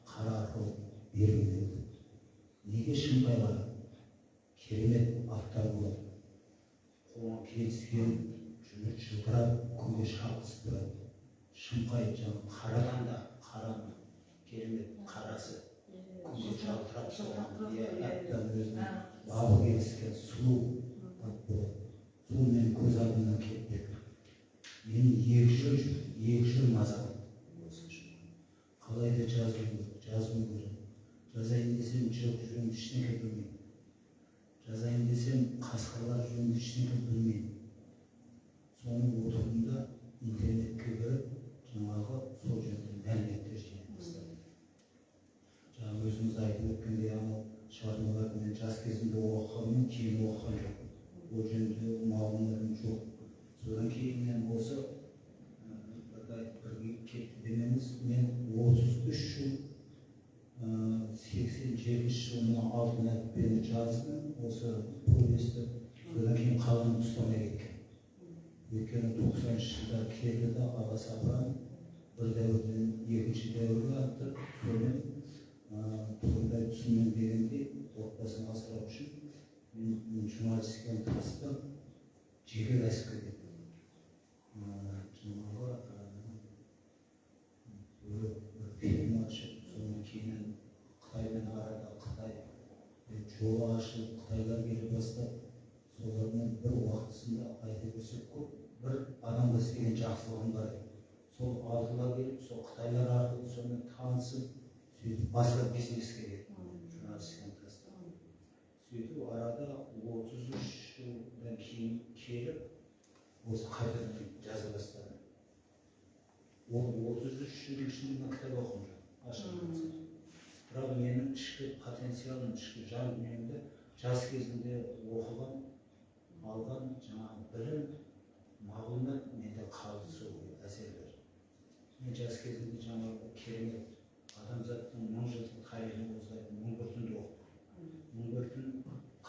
S2: қара арқылы бергім келді. Неге Шымқай қара? Керемет аттар болады, қолға келіскен, жүні жылтырап, күнге шағылысып тұрады. Шымқай жаңағы қарадан да қара, керемет қарасы күнге жалтырап тұрған, иә, әбден өзінің бабы келіскен сұлу ат болады. Сол менің көз алдымнан кетпеді. Мені 2 жыл жүрді, 2 жыл мазалады осы Шымқай. Қалай да жазу керек, жазуым керек. Жазайын десем, жылқы жөнінде ештеңе білмеймін. Жазайын десем, қасқырлар жөнінде ештеңе білмеймін. Соны отырдым да, интернетке кіріп, жаңағы сол жөнінде мәліметтер жинай бастадым. Жаңа өзіңіз айтып өткендей, анау шығармаларды мен жас кезімде оқығанмен, кейін оқыған жоқпын, ол жөнінде мағлұматым жоқ. Содан кейін мен осы бірді айтып, бірге кетті демеңіз, мен 33 жыл, 87-жылы мына «Алтын әліппені» жаздым, осы повесті. Содан кейін қаламды ұстамай кеткен. Өйткені 90-жылдар келді да, аласапыран бір дәуірден екінші дәуірге аттық. Сонымен тұғырдай түсінмен дегендей, отбасын асырау үшін мен журналистиканы тастап, жеке кәсіпке кеттім. Жаңағы бөлек бір фирма ашып, содан кейін Қытаймен арада Қытай жолы ашылып, қытайлар келе бастап, солармен бір уақытысында, айта берсек көп, бір адамға істеген жақсылығым бар еді. Сол алдыға келіп, сол қытайлар арқылы сонымен танысып, сөйтіп басқа бизнеске кеттім, журналистиканы тастап. Сөйтіп арада 33 жылдан кейін келіп, осы қайтадан жаза бастадым. Ол 33 жылдың ішінде мен кітап оқыған жоқ, ашық айтсам. Бірақ менің ішкі потенциалым, ішкі жан дүниемді жас кезімде оқыған, алған жаңағы білім, мағлұмат менде қалды, сол әсерлер. Мен жас кезімде жаңағы керемет адамзаттың 1000 жылдық тарихын қозғайтын 1001 түнді оқыдым. 1001 түн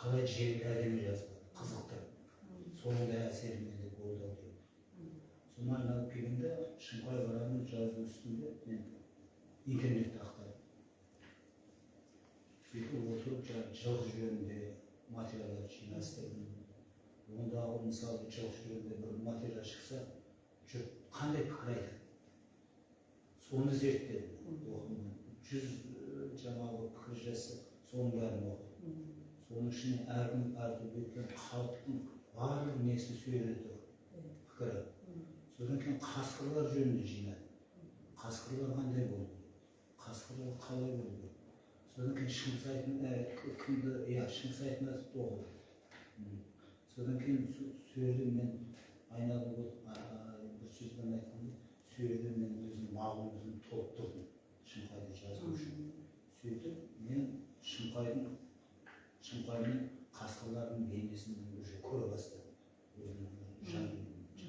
S2: қалай жеңіл, әдемі жазылады, қызықтырып. Соның да әсері менде болды ау деймін. Соны айналып келгенде, Шымқай Қараның жазу үстінде мен интернетті ақтардым. Сөйтіп отырып, жаңағы жылқы жөнінде материалдар жинастырдым. Ондағы, мысалы, жылқы жөнінде бір материал шықса, жұрт қандай пікір айтады, соны зерттедім. Оқыдым. 100 жаңағы пікір жазса, соның бәрін оқыдым. Соның ішіне әркім әртүрлі, өйткені халықтың барлық несі сол жерде тұр, пікірі. Содан кейін қасқырлар жөнінде жинадым. Қасқырлар қандай болу керек, қасқырлар қалай болу керек. Содан кейін Шыңғыс кімді, иә, Шыңғыс Айтматовты оқыдым. Содан кейін сол жерде мен айналып, бір сөзбен айтқанда, сол жерде мен өзім мағлұматымды толықтырдым Шымқайды жазу үшін. Сөйтіп мен Шымқай мен қасқырлардың бейнесін мен уже көре бастадым өзімнің жан дүниемде,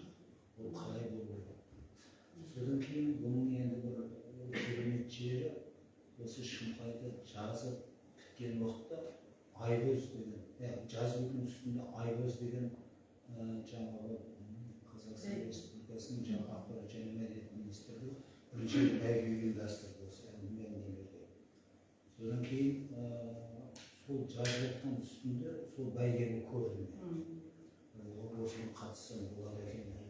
S2: ол қалай болу керек. Содан кейін бұның енді бір керемет жері, осы Шымқайды жазып біткен уақытта Айбөз деген, жазудың үстінде Айбөз деген, жаңағы Қазақстан Республикасының жаңағы ақпарат және мәдениет министрлігі бірінші рет бәйге ұйымдастырды осы әңгіме нелерде. Содан кейін сол жазып жатқан үстінде сол бәйгені көрдім мен. Осыған қатыссам болады екен деп.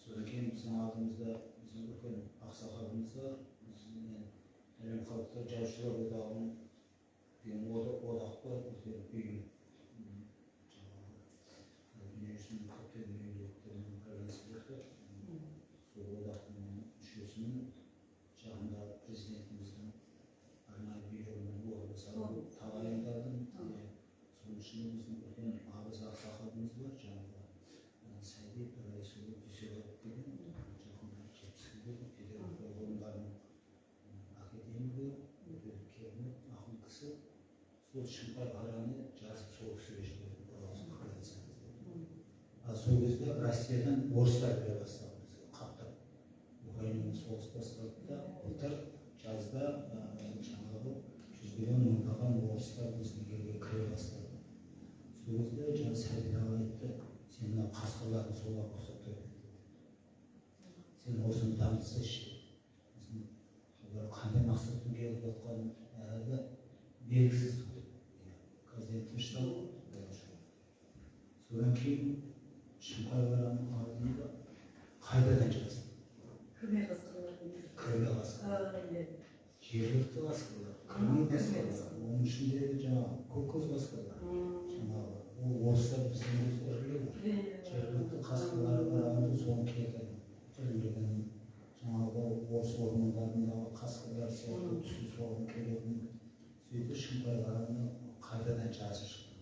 S2: Содан кейін біздің алдымызда біздің үлкен ақсақалымыз бар, біздің Әлем халықтар жазушылар одағының деген одақ бар, үлкен ұйым. Жаңағы дүниежүзінің көптеген мемлекеттерімен байланысып жатыр. Сол одақтың мен мүшесімін. Жақында президентіміздің арнайы бұйрығымен орынбасары болып тағайындалдым. Иә. Соның ішінде біздің үлкен абыз ақсақалымыз бар, жаңағы Сәбит Райсұлы Дүйсебаев деген, жақында 70-ке келді, педагогика ғылымдарының академигі, өте керемет ақын кісі. Сол Шымқай Қараны жазып, сол кісіге жібердім, бір ауыз пікір айтсаңыз деп. Ал сол кезде Россиядан орыстар кіре бастады бізге қаптап. Украинамен соғыс басталды да, былтыр жазда жаңағы жүздеген, мыңдаған орыстар біздің елге кіре бастады. Сол кезде жаңа Сәбит аға айтты: «Сен мына қасқырлардың соларға ұқсап тұр екен, сен осыны дамытсайшы». Сосын олар қандай мақсатпен келіп жатқаны әлі белгісіз ғой. Иә, қазір енді тынышталды, Құдайға шүкір. Содан кейін Шымқай Қараның алдында қайтадан жаздым.
S1: Кірме қасқырлар дейміз.
S2: Кірме қасқыр.
S1: Иә.
S2: Жергілікті қасқырлар, кірме қасқырлар, оның ішіндегі жаңағы көккөз қасқырлар, жаңағы ол орыстар біздің өз ірілеу. Жергілікті қасқырларға қарағанда соның келген ірілігін, жаңағы орыс ормандарындағы қасқырлар сияқты түсі соған келетін. Сөйтіп Шымқай Қараны қайтадан жазып шықтым.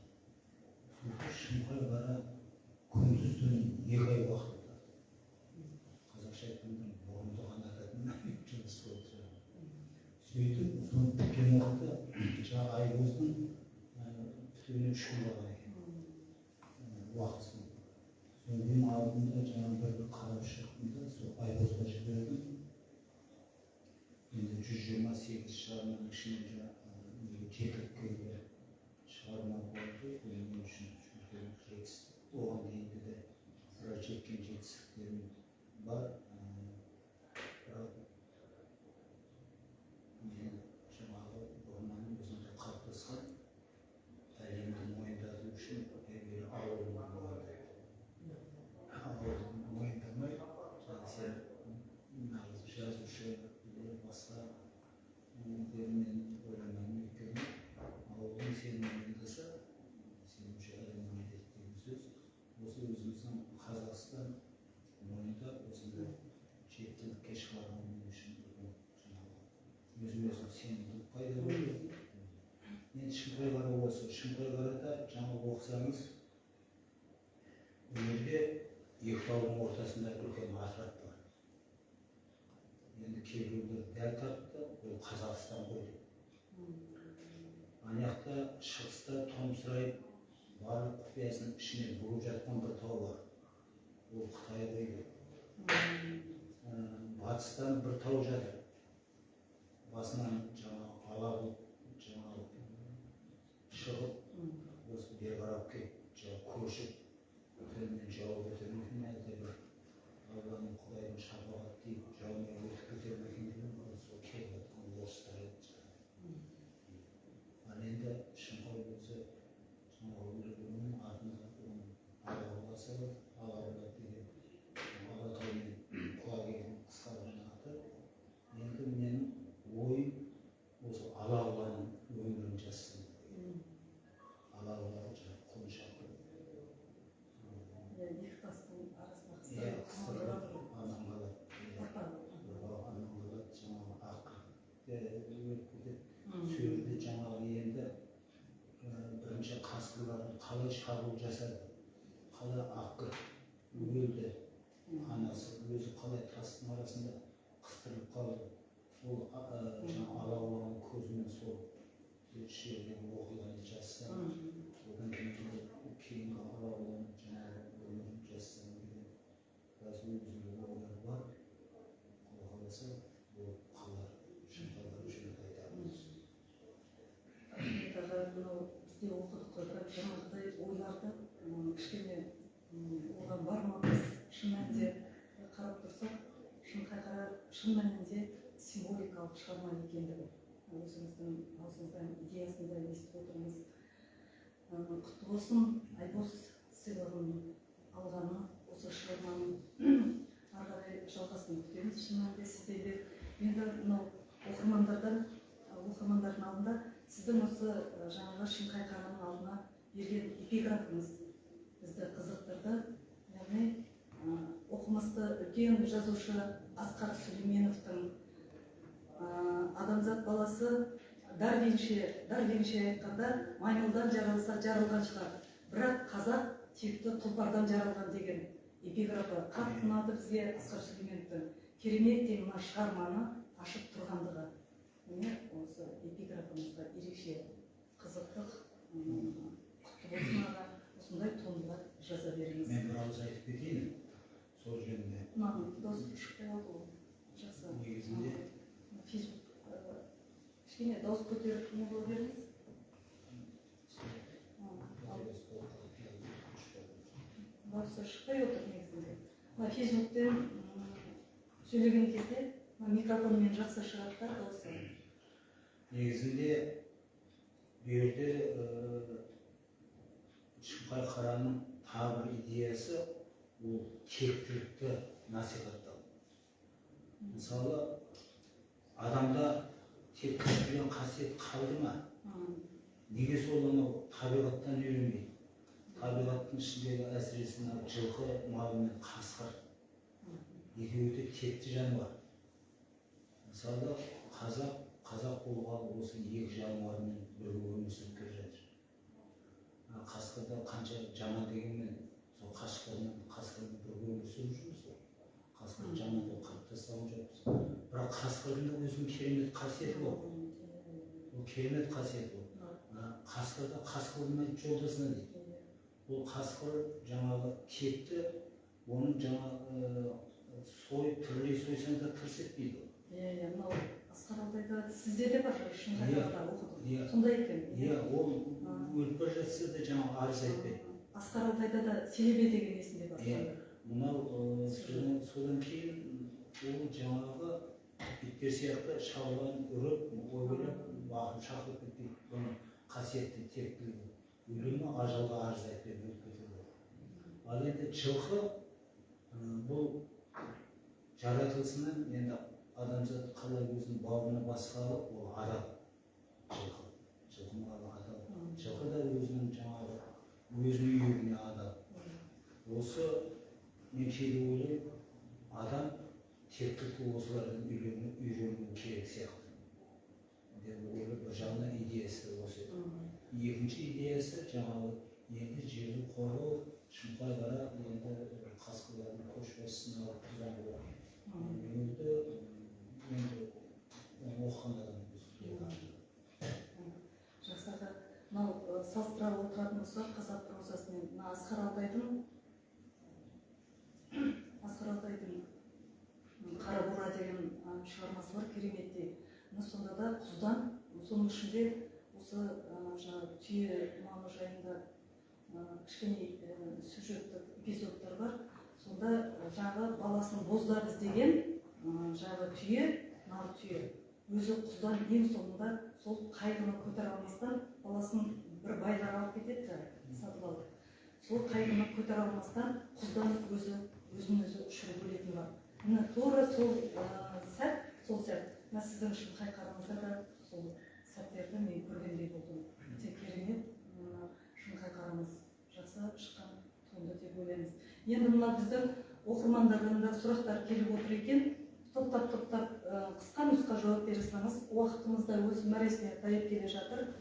S2: Сөйтіп Шымқай Қара күндіз түні 2 ай уақыт алды. Қазақша айтқанда, мұрынды қанататын жұмыс болды жаңағы. Сөйтіп соны біткен уақытта жаңағы Айбөздің бітуіне 3 күн қалған екен уақытысын. Содан кейін алдым да, жаңағы бір бір қарап шықтым да, сол Айбозға жібердім. Енді 128 шығарманың ішінен жаңағы жетіліккенде шығарма болды. Бұл мен үшін үлкен жетістік. Оған дейінгі де біраз жеткен жетістіктерім бар. Бірақ мен жаңағы бұрыннан өзімде қалыптасқан әлемді мойындату үшін әуелі ауылымды мойындаймын. Ауылымды мойындамай, жаңағы сен нағыз жазушы или басқа деп мен ойламаймын. Өйткені ауылың сені мойындаса, сен уже әлем мойындайды деген сөз. Осы өзіміздің Қазақстан мойындап, осындай жетістікке шығарған мен үшін үлкен жаңағы өзіме өзім сенімділік пайда болды. Енді Шымқай Қара, осы Шымқай Қарада жаңа оқысаңыз, ол жерде екі таудың ортасында үлкен атырап бар. Кейбіреулер дәл тапты, ол Қазақстан ғой деп. Ана жақта шығыста томсырайып барлық құпиясын ішіне бүгіп жатқан бір тау бар, ол Қытай ғой деп. Батыстан бір тау жатыр, басынан жаңа ала бұлт жаңа шығып, осы бері қарап келіп жаңа көшіп төменнен жауып өтер ме екен, әлде бір Алланың, Құдайдың шапағаты тиіп жаумай өтіп кетер ме екен деген, ол сол келіп жатқан орыстар еді. Ал енді Шыңқай өзі жаңағы өлгеннің артында оның Алақұласы бар. Алақұла деген Алатау мен Құлагердің қысқарған аты. Енді менің ойым осы Алақұланың өмірін жазсам деген. Алақұлаға жаңағы құлыншақ.
S1: Иә, екі тастың арасына
S2: Иә,
S1: қыстырып,
S2: қыстырып, аман қалады. Иә.
S1: Ұрпағы.
S2: Ұрпағы аман қалады, жаңағы ақ өліп кетеді. Сол жерде жаңағы енді бірінші қасқырлардың қалай шабуыл жасады, қалай Аққыр өлді, анасы өзі қалай тастың арасында қыстырылып қалды, сол жаңағы Алақұланың көзімен сол жердегі оқиғаны жазсам, одан кейін кейінгі Алақұланың жаңағы өмірін жазсам деген біраз өзімде ойлар бар. Құдай қаласа, ол қалар, Шыңқайға жөнінде айтармыз.
S1: Рахмет, аға. Мынау бізде оқыдық қой, бірақ жаңағыдай ойларды кішкене оған бармаппыз. Шын мәнінде қарап тұрсақ, Шыңқай қара шын мәнінде символикалық шығарма екендігі өзіңіздің аузыңыздан идеясын да естіп отырмыз. Құтты болсын Айбоз сыйлығын алғаны. Осы шығарманың ары қарай жалғасын күтеміз шын мәнінде сізден де. Енді мынау оқырмандардан, оқырмандардың алдында сіздің осы жаңағы Шыңқай қараның алдына берген эпиграфыңыз бізді қызықтырды. Яғни оқымысты үлкен жазушы Асқар Сүлейменовтің адамзат баласы Дарвинше айтқанда маймылдан жаралса жарылған шығар, бірақ қазақ текті тұлпардан жаралған деген эпиграфы қатты ұнады бізге. Асқар Сүлейменовтің кереметтей мына шығарманы ашып тұрғандығы. Міне, осы эпиграфыңызға ерекше қызықтық. Құтты болсын, аға, осындай туындылар жаза беріңіз.
S2: Мен бір ауыз айтып кетейін сол жөнінде.
S1: Мынаның дауысы шықпай қалды ғой, жақсы.
S2: Негізінде
S1: Фейсбук кішкене дауыс көтеріп не бола беріңіз. Ал дауысы шықпай отыр негізінде. Мына Фейсбуктен сөйлеген кезде мына микрофонмен жақсы шығады да дауысы.
S2: Негізінде бұл жерде Шыңқай қараның тағы бір идеясы ол тектілікті насихаттау. Мысалы, адамда тектілік деген қасиет қалды ма? Неге сол анау табиғаттан үйренбейді? Табиғаттың ішіндегі, әсіресе мына жылқы малы мен қасқыр екеуі де текті жануар. Мысалы, қазақ болғалы осы екі жануармен бірге өмір сүріп келе жатыр. Қасқырда қанша жаман дегенмен, сол қасқырмен бірге өмір сүріп жүрміз ғой. Қасқыр жаман деп қырып тастаған жоқпыз, бірақ қасқырдың да өзінің керемет қасиеті бар. Ол керемет қасиеті ол. Қасқырда қасқыр болмайды жолдасына дейді. Ол қасқыр жаңағы текті, оның жаңағы сойып, тірілей сойсаң да тырс етпейді ол.
S1: Иә, мынау Асқар Алтайда, сізде де бар, Шыңқайда оқыдым.
S2: Иә.
S1: Сондай екен.
S2: Иә, ол өліп бара жатса да жаңағы арыз айтпайды.
S1: Асқар Алтайда да селебе деген есімде бар.
S2: Иә. Мынау содан кейін ол жаңағы иттер сияқты шабылған, үріп, ойбайлап, бақырып шақырып кетпейді. Бұның қасиетті тектілігі, өле ме, ажалға арыз айтпай өліп кетеді. Ал енді жылқы бұл жаратылысынан енді адамзат қалай өзінің бауырына басқа алып, ол адал. Жылқы малы адал. Жылқы да өзінің жаңағы өзінің үйіріне адал. Осы мен кейде ойлаймын, адам тектілікті осылардан үйрену керек сияқты деп ойлап, бір жағынан идеясы да осы еді. Екінші идеясы жаңағы енді жерді қорғау. Шыңқай қара енді қасқырлардың көшбасшысын алып тұзан өлді. Енді
S1: болсақ, қазақ прозасымен мына Асқар Алтайдың «Қара бура» деген шығармасы бар, кереметтей. Мына сонда да құздан, соның ішінде осы жаңағы түйе малы жайында кішкене сюжеттік эпизодтар бар. Сонда жаңағы баласын боздап іздеген жаңағы түйе, нар түйе өзі құздан ең соңында сол қайғыны көтере алмастан, баласын бір байлар алып кетеді да, сатып алып, сол қайғыны көтере алмастан құздан өзі өзін өзі ұшырып өлетіні бар. Міне, тура сол сәт, сол сәт мына сіздің «Шымқайқарыңызда» да сол сәттерді мен көргендей болдым. Өте керемет, мына «Шымқайқарымыз» жақсы шыққан туынды деп ойлаймыз. Енді мына біздің оқырмандардан да сұрақтар келіп отыр екен. Топтап топтап қысқа нұсқа жауап бере салыңыз, уақытымыз да өз мәресіне таяп келе жатыр.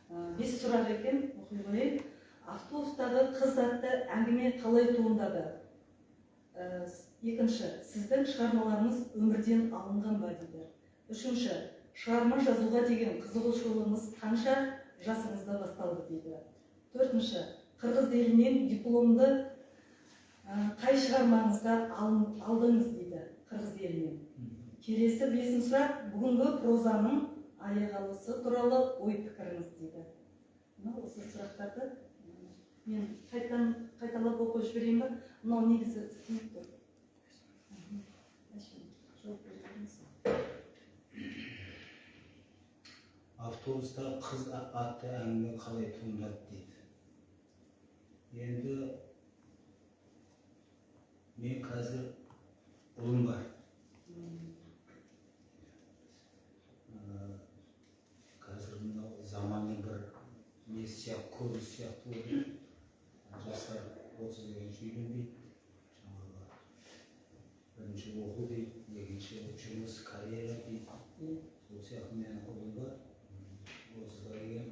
S1: 5 сұрақ екен, оқи қояйын. «Автобустағы қыз» атты әңгіме қалай туындады? Екінші, сіздің шығармаларыңыз өмірден алынған ба дейді. Үшінші, шығарма жазуға деген қызығушылығыңыз қанша жасыңызда басталды дейді. Төртінші, қырғыз елінен дипломды қай шығармаңызда алдыңыз дейді, қырғыз елінен. Келесі бесінші сұрақ, бүгінгі прозаның аяқ алысы туралы ой пікіріңіз дейді. Мына осы сұрақтарды мен қайтадан қайталап оқып жіберейін ба? Мынау негізі істемей тұр. Жауап беріңіз.
S2: «Автобуста қыз» атты әңгіме қалай туындады дейді. Енді мен қазір ұлым бар. Қазір мынау заманның бір несі сияқты, көрініс сияқты болды. Жастар 30 дегенше үйленбейді. Жаңағы бірінші оқу дейді, екінші жұмыс, карьера дейді. Сол сияқты менің ұлым бар. 30-ға келген,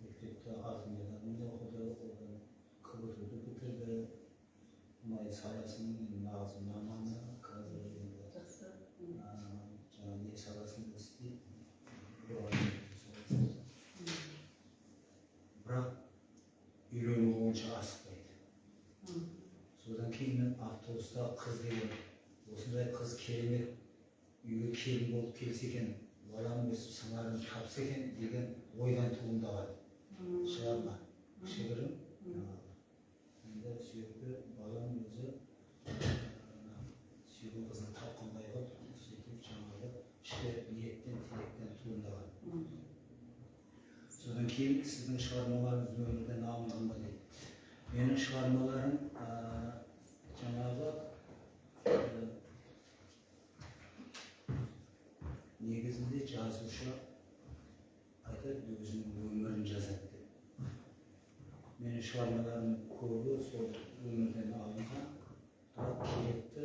S2: мектепте алтын медальмен оқыды, одан КБТУ-ды бітірді. Мұнай саласының нағыз маманы қазір енді жаңа не саласында істейді, саласында. Бірақ үйленуге онша асықпайды. Содан кейін мен «Автобуста қыз» деген осындай қыз керемет үйге келін болып келсе екен, балам өсіп сыңарын тапса екен деген ойдан туындаған шығарма, кішігірім. Енді сүйікті балам өзі сүйген қызын тапқандай қылып, сөйтіп жаңағы ішкі ниеттен, тілектен туындаған. Содан кейін сіздің шығармаларыңыз өмірден алынған ба дейді. Менің шығармаларым жаңағы негізінде жазушы айтады, өзінің өмірін жазады деп. Менің шығармаларым көбі сол өмірден алынған, бірақ керекті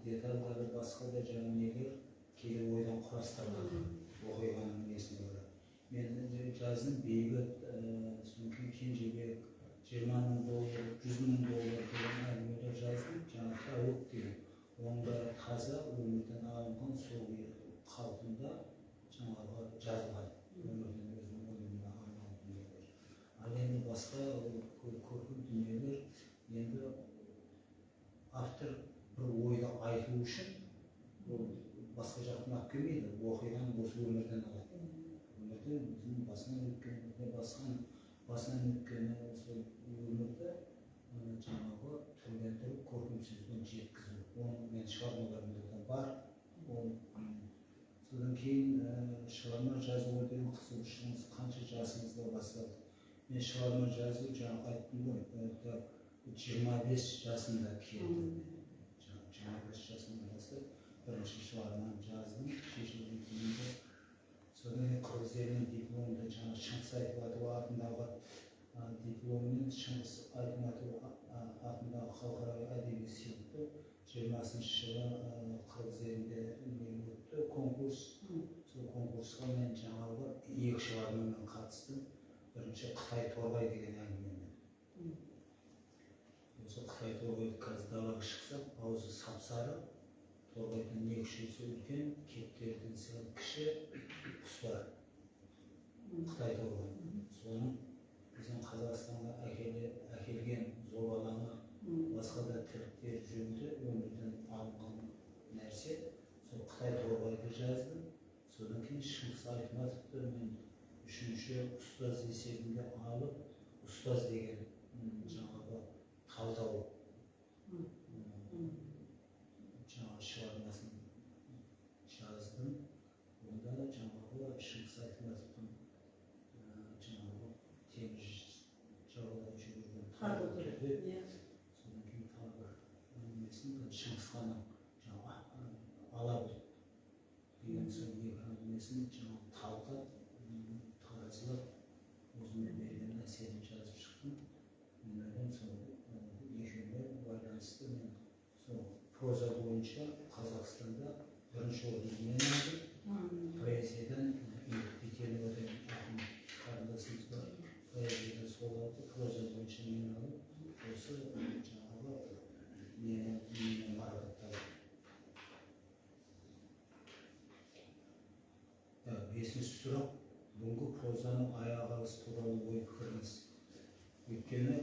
S2: детальдары, басқа да жаңа нелер кейде ойдан құрастырылады, оқиғаның несіне қарай. Мен жаздым Бейбіт, содан кейін Кенжебек, 20 мың доллар, 100 мың доллар деген әңгімелер жаздым. Жаңа Тәуік деген, оның бәрі таза өмірден алынған, сол қалпында жаңағы жазылған, өмірден өзінің ойымына арналған дүниелер. Ал енді басқа көркем дүниелер, енді автор бір ойды айту үшін ол басқа жақтан алып келмейді, оқиғаны осы өмірден алады. Өмірден өзінің басынан өткен, басынан өткені сол өмірді жаңағы түрлендіріп, көркем сөзбен жеткізу. Оның мен шығармаларымда да бар. Содан кейін шығарма жазуға деген қызығушылығыңыз қанша жасыңызда басталды? Мен шығарма жазу, жаңа айттым ғой, 25 жасымда келді. 25 жасымда бастап бірінші шығарманы жаздым, шешілген кейінде. Содан кейін қырғыз елінің дипломында жаңа Шыңғыс Айтматов атындағы дипломмен Шыңғыс Айтматов атындағы халықаралық әдеби сыйлықты 20-шы жылы қырғыз елінде өтті конкурс. Сол конкурсқа мен жаңағы 2 шығармамен қатыстым. Бірінші «Қытай торғай» деген әңгімемен. Осы қытай торғайды қазір далаға шықсақ, аузы сап-сары, торғайдан 2-3 есе үлкен, кептерден сәл кіші құс бар. Қытай торғай. Соның Біздің Қазақстанға әкелген зобалаңы, басқа да тірліктер жөнінде өмірден алынған нәрсе. Сол Қытай Торғайды жаздым. Содан кейін Шыңғыс Айтматовты мен үшінші ұстаз есебінде алып, ұстаз деген жаңағы талдау жаңағы шығармасын жаздым. Онда жаңағы Шыңғыс Айтматовтың жаңағы теңіз жағалай жүгірген
S1: Тарғыл.
S2: Содан кейін тағы бір әңгімесін, Шыңғыс ханның жаңағы Алабұт деген сол екі әңгімесін жаңағы талқылап, таразылап, өзіме берген әсерін жазып шықтым. Мен ойлаймын, сол екеуіне байланысты мен сол проза бойынша Қазақстанда бірінші орынды мен алдым. Поэзиядан Ирек Бекенова деген ақын қарындасымыз бар, поэзиядан сол алды, проза бойынша мен алып, осы жаңағы мені марапаттады. Бесінші сұрақ: бүгінгі прозаның аяқ алысы туралы ой пікіріңіз. Өйткені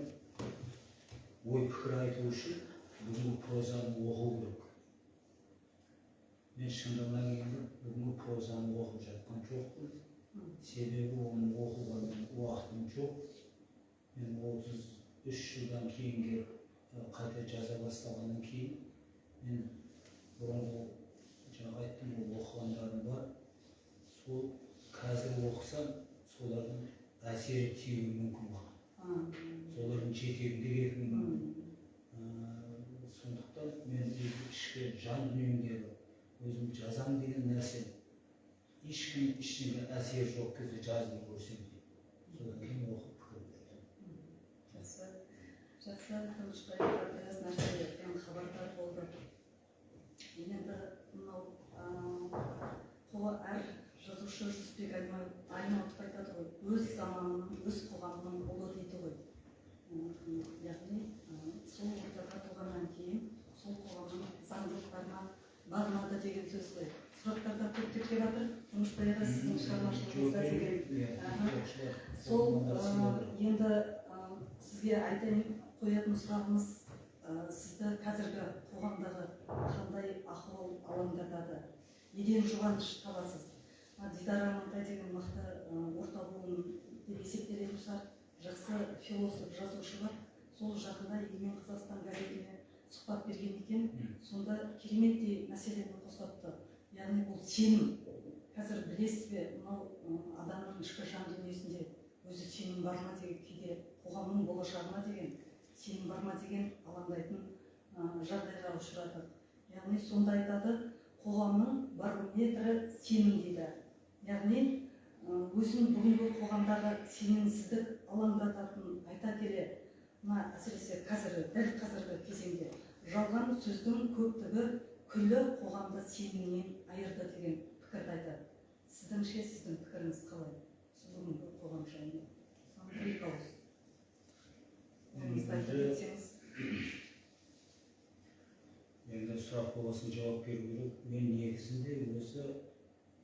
S2: ой пікір айту үшін бүгінгі прозаны оқу керек. Мен шындығына келгенде бүгінгі прозаны оқып жатқан жоқпын. Себебі оны оқуға мен уақытым жоқ. Мен 33 жылдан кейін келіп қайта жаза бастағаннан кейін мен бұрынғы жаңа айттым ғой, оқығандарым бар. Сол қазір оқысам, солардың әсері тиюі мүмкін маған. Солардың жетегінде кетуі мүмкін. Сондықтан мен ішкі жан дүниемдегі өзім жазам деген нәрсе ешкім ештеңе әсері жоқ кезде жазып көрсем деймін. Содан кейін оқып пікір беремін.
S1: Жақсы, жақсы, Тұңғышбай, біраз нәрседен хабардар болдық. Енді мынау әр жазушы Жүсіпбек Аймауытов айтады ғой, өз заманының, өз қоғамының ұлы дейді ғой. Яғни сол ортада туғаннан кейін сол қоғамның заңдылықтарына бағынады деген сөз ғой. Сұрақтар да көптеп келіп жатыр. Тұңғышбай аға, сіздің шығармашылығыңызда деген. Сол енді сізге айтайын қоятын сұрағымыз, сізді қазіргі қоғамдағы қандай ахуал алаңдатады? Неден жұбаныш табасыз? Дидар Амантай деген мықты орта буын деп есептелетін шығар, жақсы философ, жазушы бар. Сол жақында Егемен Қазақстан газетіне сұхбат берген екен. Сонда кереметтей мәселені қозғапты. Яғни бұл сенім. Қазір білесіз бе, мынау адамның ішкі жан дүниесінде өзі сенім бар ма деген, кейде қоғамның болашағына деген сенім бар ма деген алаңдайтын жағдайға ұшырадық. Яғни сонда айтады, қоғамның барометрі сенім дейді. Яғни өзін бүгінгі қоғамдағы сенімсіздік алаңдататынын айта келе, мына әсіресе қазіргі, дәл қазіргі кезеңде жалған сөздің көптігі күллі қоғамды сенімнен айырды деген пікірді айтады. Сіздіңше, сіздің пікіріңіз қалай бүгінгі қоғам жайында? Бір екі ауыз ойыңызды айтып кетсеңіз.
S2: Енді сұрақ болғасын жауап беру керек. Мен негізінде өзі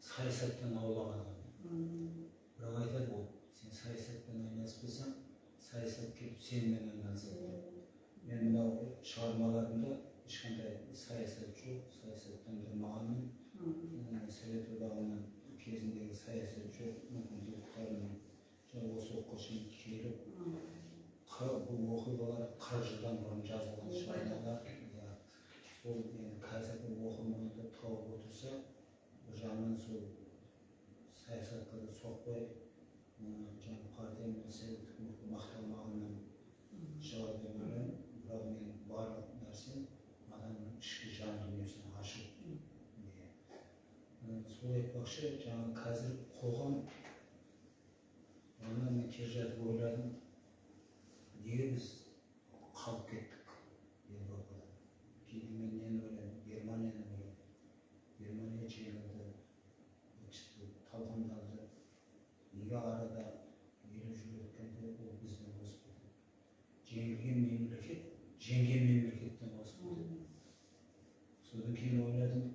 S2: саясаттан аулақ адаммын. Бірақ айтады ғой, сен саясатпен айналыспасаң, саясат келіп сенімен айналысады деп. Мен мынау шығармаларымда ешқандай саясат жоқ, саясаттан тұрмағанмын. Совет Одағының кезіндегі саясат жоқ, мүмкіндіктерінің осы уақытқа шейін келіп, бұл оқиғалар 40 жылдан бұрын жазылған шығармалар. Сол енді қазіргі оқырманды тауып отырса, бір жағынан сол саясатқа да соқпай, жаңа партия мен совет үкіметі мақталмағаннан шығар деп ойлаймын. Бірақ мен барлық нәрсем адамның ішкі жан дүниесін ашу. Сол айтпақшы, жаңа қазір қоғам, ана мен келе жатып ойладым, неге біз қалып кеттік Европадан? Кейде мен нені ойлаймын, Германияны ойлаймын. Германия жеңілді, талқандалды. Неге арада 50 жыл өткенде ол бізден озып кетеді? Жеңілген мемлекет, жеңген мемлекеттен озып кетеді. Содан кейін ойладым,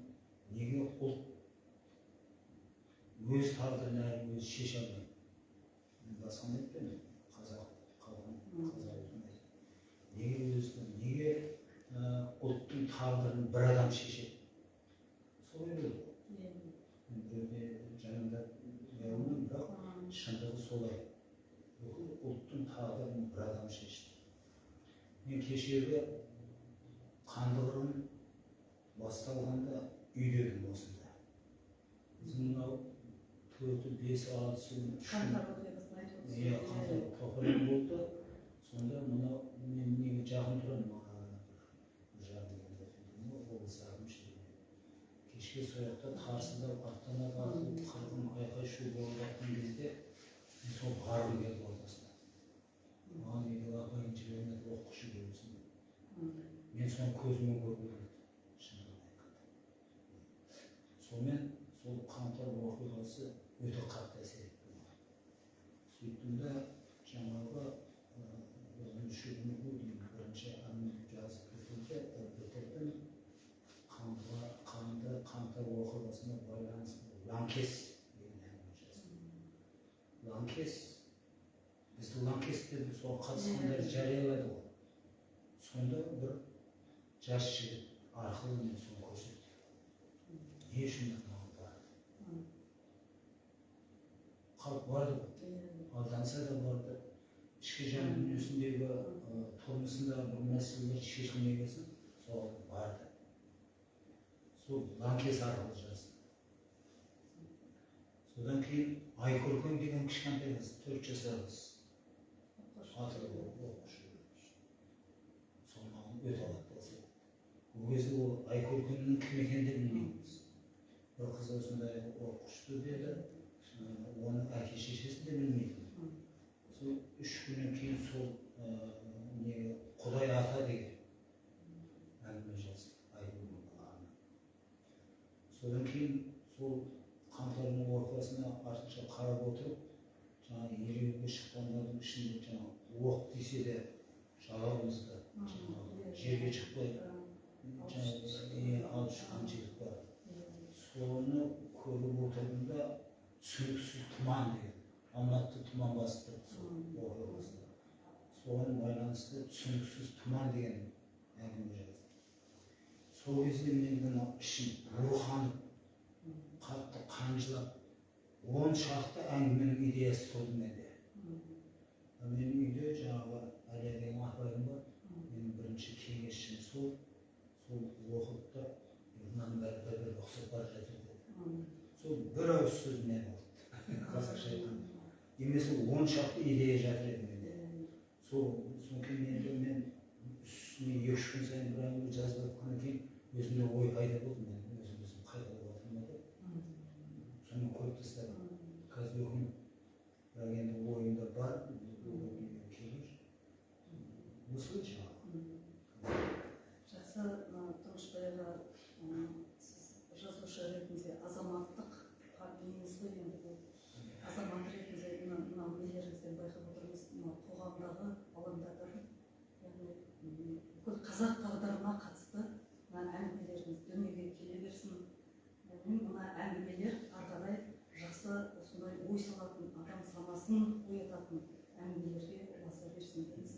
S2: неге ұлт өз тағдырын әлі өзі шеше алмайды? Мен басқаны айтпаймын, қазақ тағдырын бір адам шешеді. Солай болды. Мен біреуде жамандап алмаймын, бірақ шындығы солай. Бүкіл ұлттың тағдырын бір адам шешті. Мен кешегі қанды қырғын басталғанда үйде едім осында. Біздің мынау 4-і, 5-і, 6-сы күні, 3 күн.
S1: Қаңтар оқиғасын айтып отырсыз.
S2: Иә, қаңтар тоқырау болды. Сонда мынау мен неге жақын тұрамын, бір жарым километр облыс әкімшілігіне. Кешке сол жақта тарсылдап автомат атылып, қырғын айқай шу болып жатқан кезде мен сол барғым келді ортасына. Маған үйдегі апайым жібермеді, оқушы көресің деп. Мен соны көзіммен көргім келді, шындығын айтқанда. Сонымен сол қаңтар оқиғасы өте қатты әсер етті маған. Сөйттім де жаңағы 10-шы күні ғой деймін, бірінші әңгіме жазып бітірдім. Қанды қаңтар оқиғасына байланысты Лаңкес деген әңгіме жаздым. Лаңкес, бізді лаңкес деп соған қатысқандар жариялайды ғой. Сонда бір жас жігіт арқылы мен соны көрсеттім. Не үшін маған барды? Халық барды ғой. Алданса да барды. Ішкі жан дүниесіндегі, тұрмысындағы бір мәселелер шешілмеген соң соған барды. Сол лаңкес арқылы жаздым. Содан кейін Айкөркем деген кішкентай қыз, 4 жасар қыз, атылып оқушы. Сол маған өте қатты әсер етті. Ол кезде ол Айкөркемнің кім екенін де білмейміз. Бір қыз осындай оқушты деді, оның әке шешесін де білмейтін. Сол 3 күннен кейін сол не Құдай ата деген әңгіме жазды Айкөркемге арнап. Содан кейін сол қаңтардың ортасына артынша қарап отырып, жаңағы ереуілге шыққандардың ішінде жаңағы оқ тисе де жалауымызды жаңағы жерге шықпай жаңағы алып шыққан жігіт бар. Соны көріп отырдым да, түсініксіз тұман деген, Алматыда тұман басып тұрды сол оқиғасында. Соған байланысты түсініксіз тұман деген әңгіме жаздым. Сол кезде мен мына ішім буырқанып, қатты қан жылап, 10 шақты әңгіменің идеясы туды менде. Мен үйде жаңағы Әлия деген апайым бар, менің бірінші кеңесшім сол оқыды да, мынаның бәрі бір-біріне ұқсап бара жатыр деді. Сол бір ауыз сөз мені алды, қазақша айтқанда. Немесе 10 шақты идея жатыр еді менде. Сол кейін енді мен үстіне 2-3 күн сайын бір әңгіме жазып жатқаннан кейін өзімде ой пайда болды, мен өзім қайталап жатырмын деп. Сонымен қойып тастадым. Қазір өкінемін. Бірақ енді ойымда бар, келер. Осылай жаңағы.
S1: Жақсы, Тұңғышбай аға, сіз жазушы ретінде азаматтық неңіз ғой енді бұл. Азамат ретінде мынау нелеріңізден байқап отырмыз, мынау қоғамдағы алаңдататын, яғни бүкіл қазақ тағдырына қатысты мына әңгімелеріңіз дүниеге келе берсін. Мына әңгімелер ары қарай жақсы осындай ой салатын, адам санасын оятатын әңгімелерге ұласа берсін дейміз.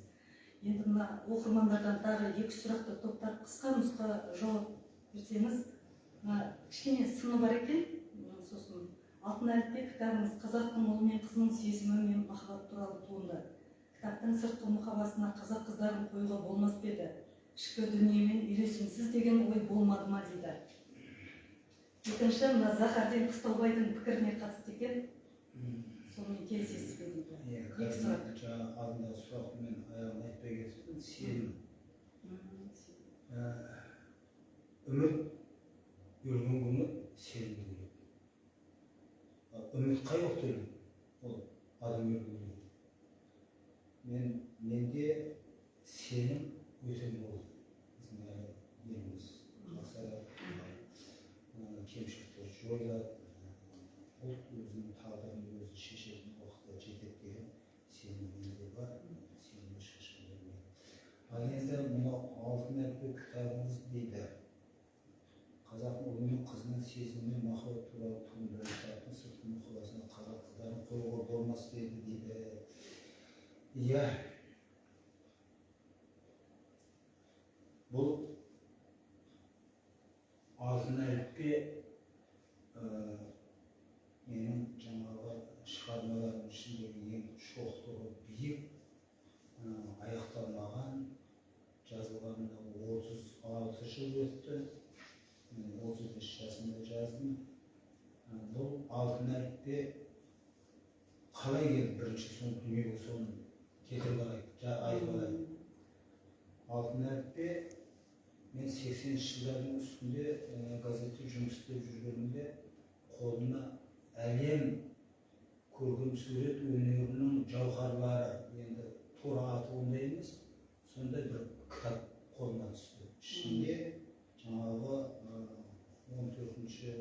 S1: Енді мына оқырмандардан тағы 2 сұрақты топтап қысқа нұсқа жауап берсеңіз, мына кішкене сыны бар екен. Сосын Алтын әліппе кітабыңыз қазақтың ұлы мен қызының сезімі мен махаббат туралы туынды. Кітаптың сыртқы мұқабасына қазақ қыздарын қоюға болмас па еді? Ішкі дүниемен үйлесімсіз деген ой болмады ма дейді. Екінші, мына Захардин Қыстаубайдың пікіріне қатысты екен. Сонымен келісесіз бе дейді.
S2: Иә,
S1: Екі сұрақ.
S2: Жаңа алдындағы сұрақты мен аяғын айтпай кетіппін. Сенім. Үміт өлген күні сенімді өледі. Үміт қай уақытта өледі? Ол адам өлген күні. Менде сенім өте мол. Біздің әлі еліміз жақсарады, кемшіліктер жойылады, ұлт өзінің тағдырын өзі шешетін уақытқа жетеді деген сенім менде бар. Сенім ешқашан өлмейді. Ал енді мынау Алтын әліппе кітабыңыз дейді. Қазақтың ұлы мен қызының сезімі мен махаббат туралы туынды кітаптың сыртқы мұқабасына қазақ қыздарын қоюға болмас деді дейді. Иә, бұл Алтын әліппе менің жаңағы шығармаларым ішіндегі ең шоқтығы биік, аяқталмаған, жазылғанына 36 жыл өтті. Мен 35 жасымда жаздым. Бұл алтын әліппе қалай келді, бірінші соны дүниеге соны келтіріп алайық, айтып алайық. Алтын әліппе мен 80-ші жылдардың үстінде газетте жұмыс істеп жүргенімде қолыма әлем көркем сурет өнерінің жауһарлары, енді тура аты ондай емес, сондай бір кітап қолыма түсті. Ішінде жаңағы 14-ші,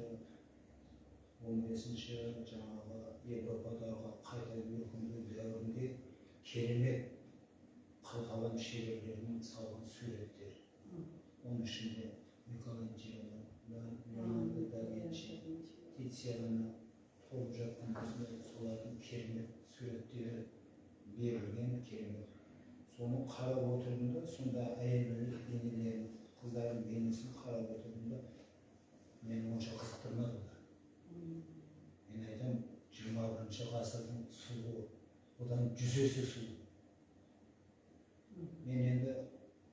S2: 15-ші жаңағы Европадағы қайта өркендеу дәуірінде керемет қылқалам шеберлерінің салған суреттері. Оның ішінде Микеланджело, Леонардо да Винчи, Тициано толып жатқан осындай солардың керемет суреттері берілген керемет. Соны қарап отырдым да, сонда әйел бейнелерін, қыздардың бейнесін қарап отырдым да, мені онша қызықтырмады олар. Мен айтамын, 21-ші ғасырдың сұлуы одан 100 есе сұлу. Мен енді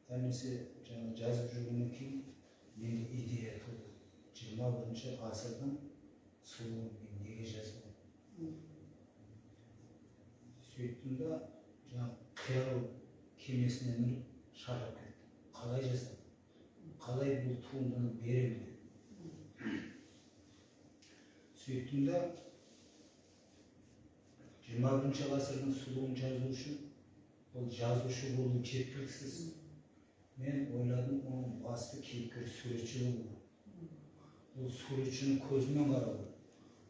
S2: әр нәрсе жаңа жазып жүргеннен кейін менде идея туды. 21-ші ғасырдың сұлуын мен неге жазбаймын? Сөйттім да, жаңа қиял кемесіне мініп шарлап кеттім. Қалай жазамын? Қалай бұл туындыны беремін мен? Сөйттім да, 21-ші ғасырдың сұлуын жазу үшін ол жазушы болу жеткіліксіз. Мен ойладым, оның басты кейіпкері суретші болу керек. Ол суретшінің көзімен қарау керек.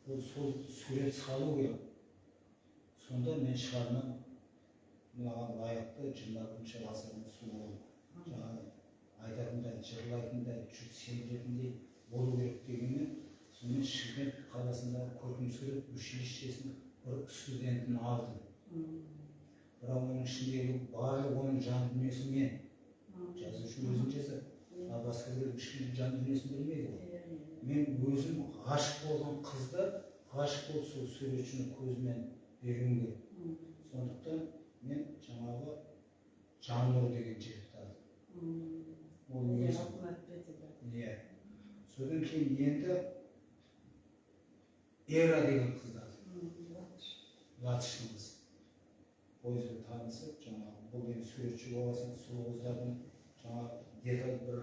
S2: Ол сол сурет салу керек. Сонда мен шығармам мынаған лайықты 21-ші ғасырдың сұлуы жаңағы айтатындай, жырлайтындай, жұрт сендіретіндей болу керек дегенмен, сонымен Шымкент қаласындағы көркемсурет училищесінің бір студентін алдым. Бірақ оның ішіндегі барлық оның жан дүниесі мен. Жазушы өзін жазады, ал басқа біреу ешкімнің жан дүниесін білмейді ғой. Мен өзім ғашық болған қызды ғашық болып сол суретшінің көзімен беруім керек. Сондықтан мен жаңағы Жаннұр деген жігітті алдым. Ол өзі. Иә. Содан кейін енді Эра деген қызды алдым. Латыштың қызы. Пойызда танысып, жаңағы бұл енді суретші болғасын, сұлу қыздардың жаңағы деталь бір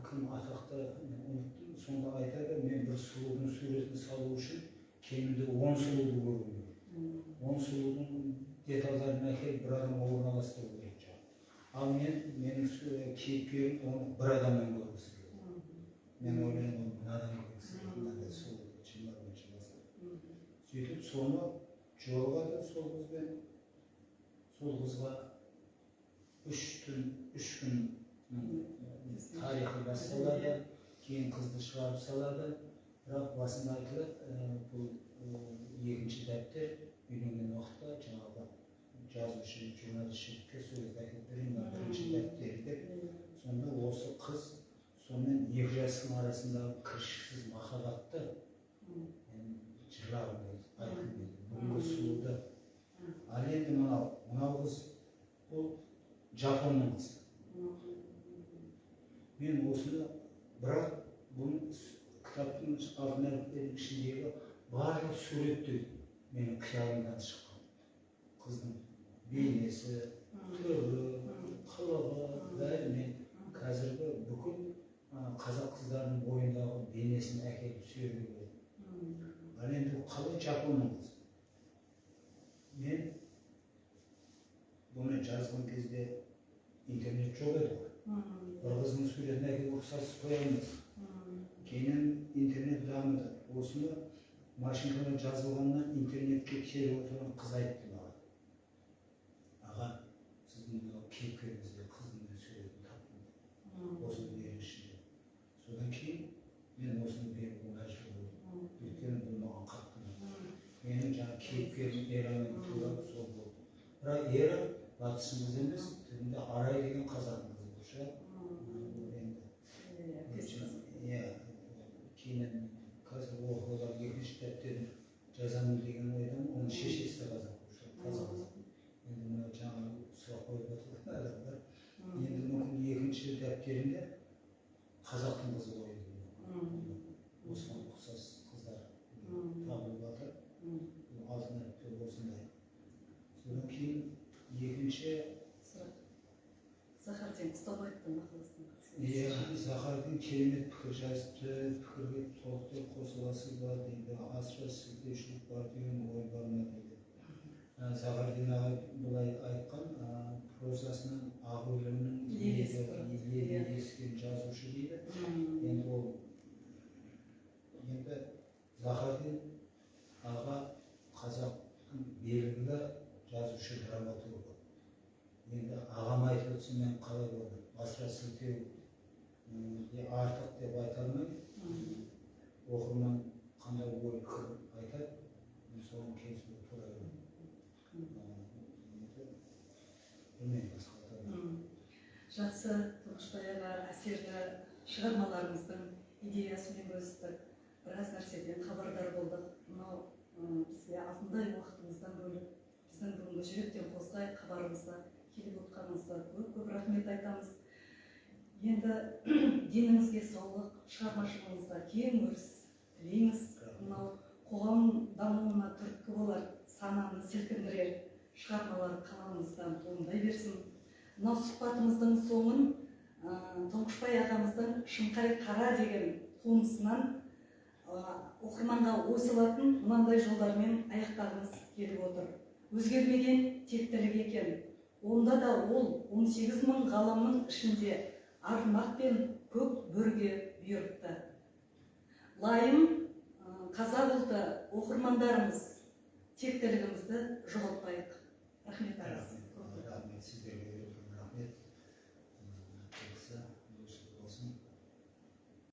S2: кім атақты, мен ұмыттым, сонда айтады, мен бір сұлудың суретін салу үшін кемінде 10 сұлуды көруім керек. 10 сұлудың детальдарын әкеліп бір адамға орналастыру керек жаңағы. Ал менің кейіпкерім оны бір адамнан көргісі келді. Мен ойлаймын, ол мынадан көргісі келді, мынандай сұлу 21-ші ғасыр. Сөйтіп соны жолығады сол қызбен. Сол қызға 3 түн, 3 күннің тарихы басталады, кейін қызды шығарып салады. Бірақ басында айтылады, бұл екінші дәптер үйленген уақытта жаңағы жазушы, журналист жігітке сол кезде әкеліп беремін, мына бірінші дәптері деп. Сонда осы қыз сонымен екі жастың арасындағы кіршіксіз махаббатты мен жырлағым келді, айтқым келді. Бүгінгі сұлуды. Ал енді мынау қыз, бұл жапонның қызы. Мен осыны, бірақ бұның кітаптың алтын әріптерінің ішіндегі барлық суреттер менің қиялымнан шыққан. Қыздың бейнесі, түрі, қылығы, бәрі мен қазіргі бүкіл қазақ қыздарының бойындағы бейнесін әкеліп түсіруге келдім. Ал енді қалай жапонның қызы? Мен бұны жазған кезде интернет жоқ еді ғой. Бір қыздың суретін әкеліп рұқсатсыз қоя алмайсың. Кейіннен интернет дамыды. Осыны машинкамен жазылғаннан интернетке келіп отырған қыз айтты маған. Аға, сіздің мынау кейіпкеріңізде қыздың мен суретін таптым. Осыны беріңізші деп. Содан кейін мен осыны беруге мәжбүр болдым. Өйткені бұл маған қатты ұнады. Менің жаңа кейіпкерім Эрамен тура сол болды. Бірақ Эра латыштың қызы емес, түбінде Арай деген қазақтың қызы болып шығады. Енді дәптерін жазамын деген ойдамын. Оның шешесі де қазақ, таза қазақ. Енді мына жаңа сұрақ қойып отыр адамдар. Енді мүмкін екінші дәптерінде қазақтың қызы қойылуы мүмкін. Осыған ұқсас қыздар табылып жатыр. Бұл алтын әріпте осындай. Содан кейін екінші
S1: Сұрақ. Захарден Қыстаубаевтың мақаласын.
S2: Иә, Захардың керемет пікір жазыпты, пікірге толықтай қосыласыз ба дейді, асыра сілтеушілік бар деген ой бар ма дейді. Захардин ағай былай айтқан, прозасынан ақ өлеңнің
S1: Лебі есіп тұрады.
S2: Лебі ескен жазушы дейді. Енді ол, енді Захардин аға қазақтың белгілі жазушы, драматургы. Енді ағам айтып отырса, мен қалай болады, асыра сілтеу де артық деп айта алмаймын. Оқырман қандай ой пікір айтады, мен соған келісуге тура келемін. Енді білмеймін, басқа айта алмаймын.
S1: Жақсы, Тұңғышбай аға, әсерлі шығармаларыңыздың идеясымен бөлістік, біраз нәрседен хабардар болдық. Мынау бізге алтындай уақытыңыздан бөліп, біздің бүгінгі «Жүректен қозғайық» хабарымызға келіп отқаныңызға көп көп рахмет айтамыз. Енді деніңізге саулық, шығармашылығыңызға кең өріс тілейміз. Мынау қоғам дамуына түрткі болар, сананы сілкіндірер шығармалар қаламыңыздан туындай берсін. Мынау сұхбатымыздың соңын Тұңғышбай ағамыздың «Шымқай қара» деген туындысынан оқырманға ой салатын мынандай жолдармен аяқтағымыз келіп отыр: «Өзгермеген тектілік екен. Онда да ол 18 мың ғаламның ішінде арғымақ пен көк бөріге бұйырыпты. Лайым қазақ ұлты, оқырмандарымыз, тектілігімізді жоғалтпайық». Рахмет, аға.
S2: Рахмет, рахмет сіздерге.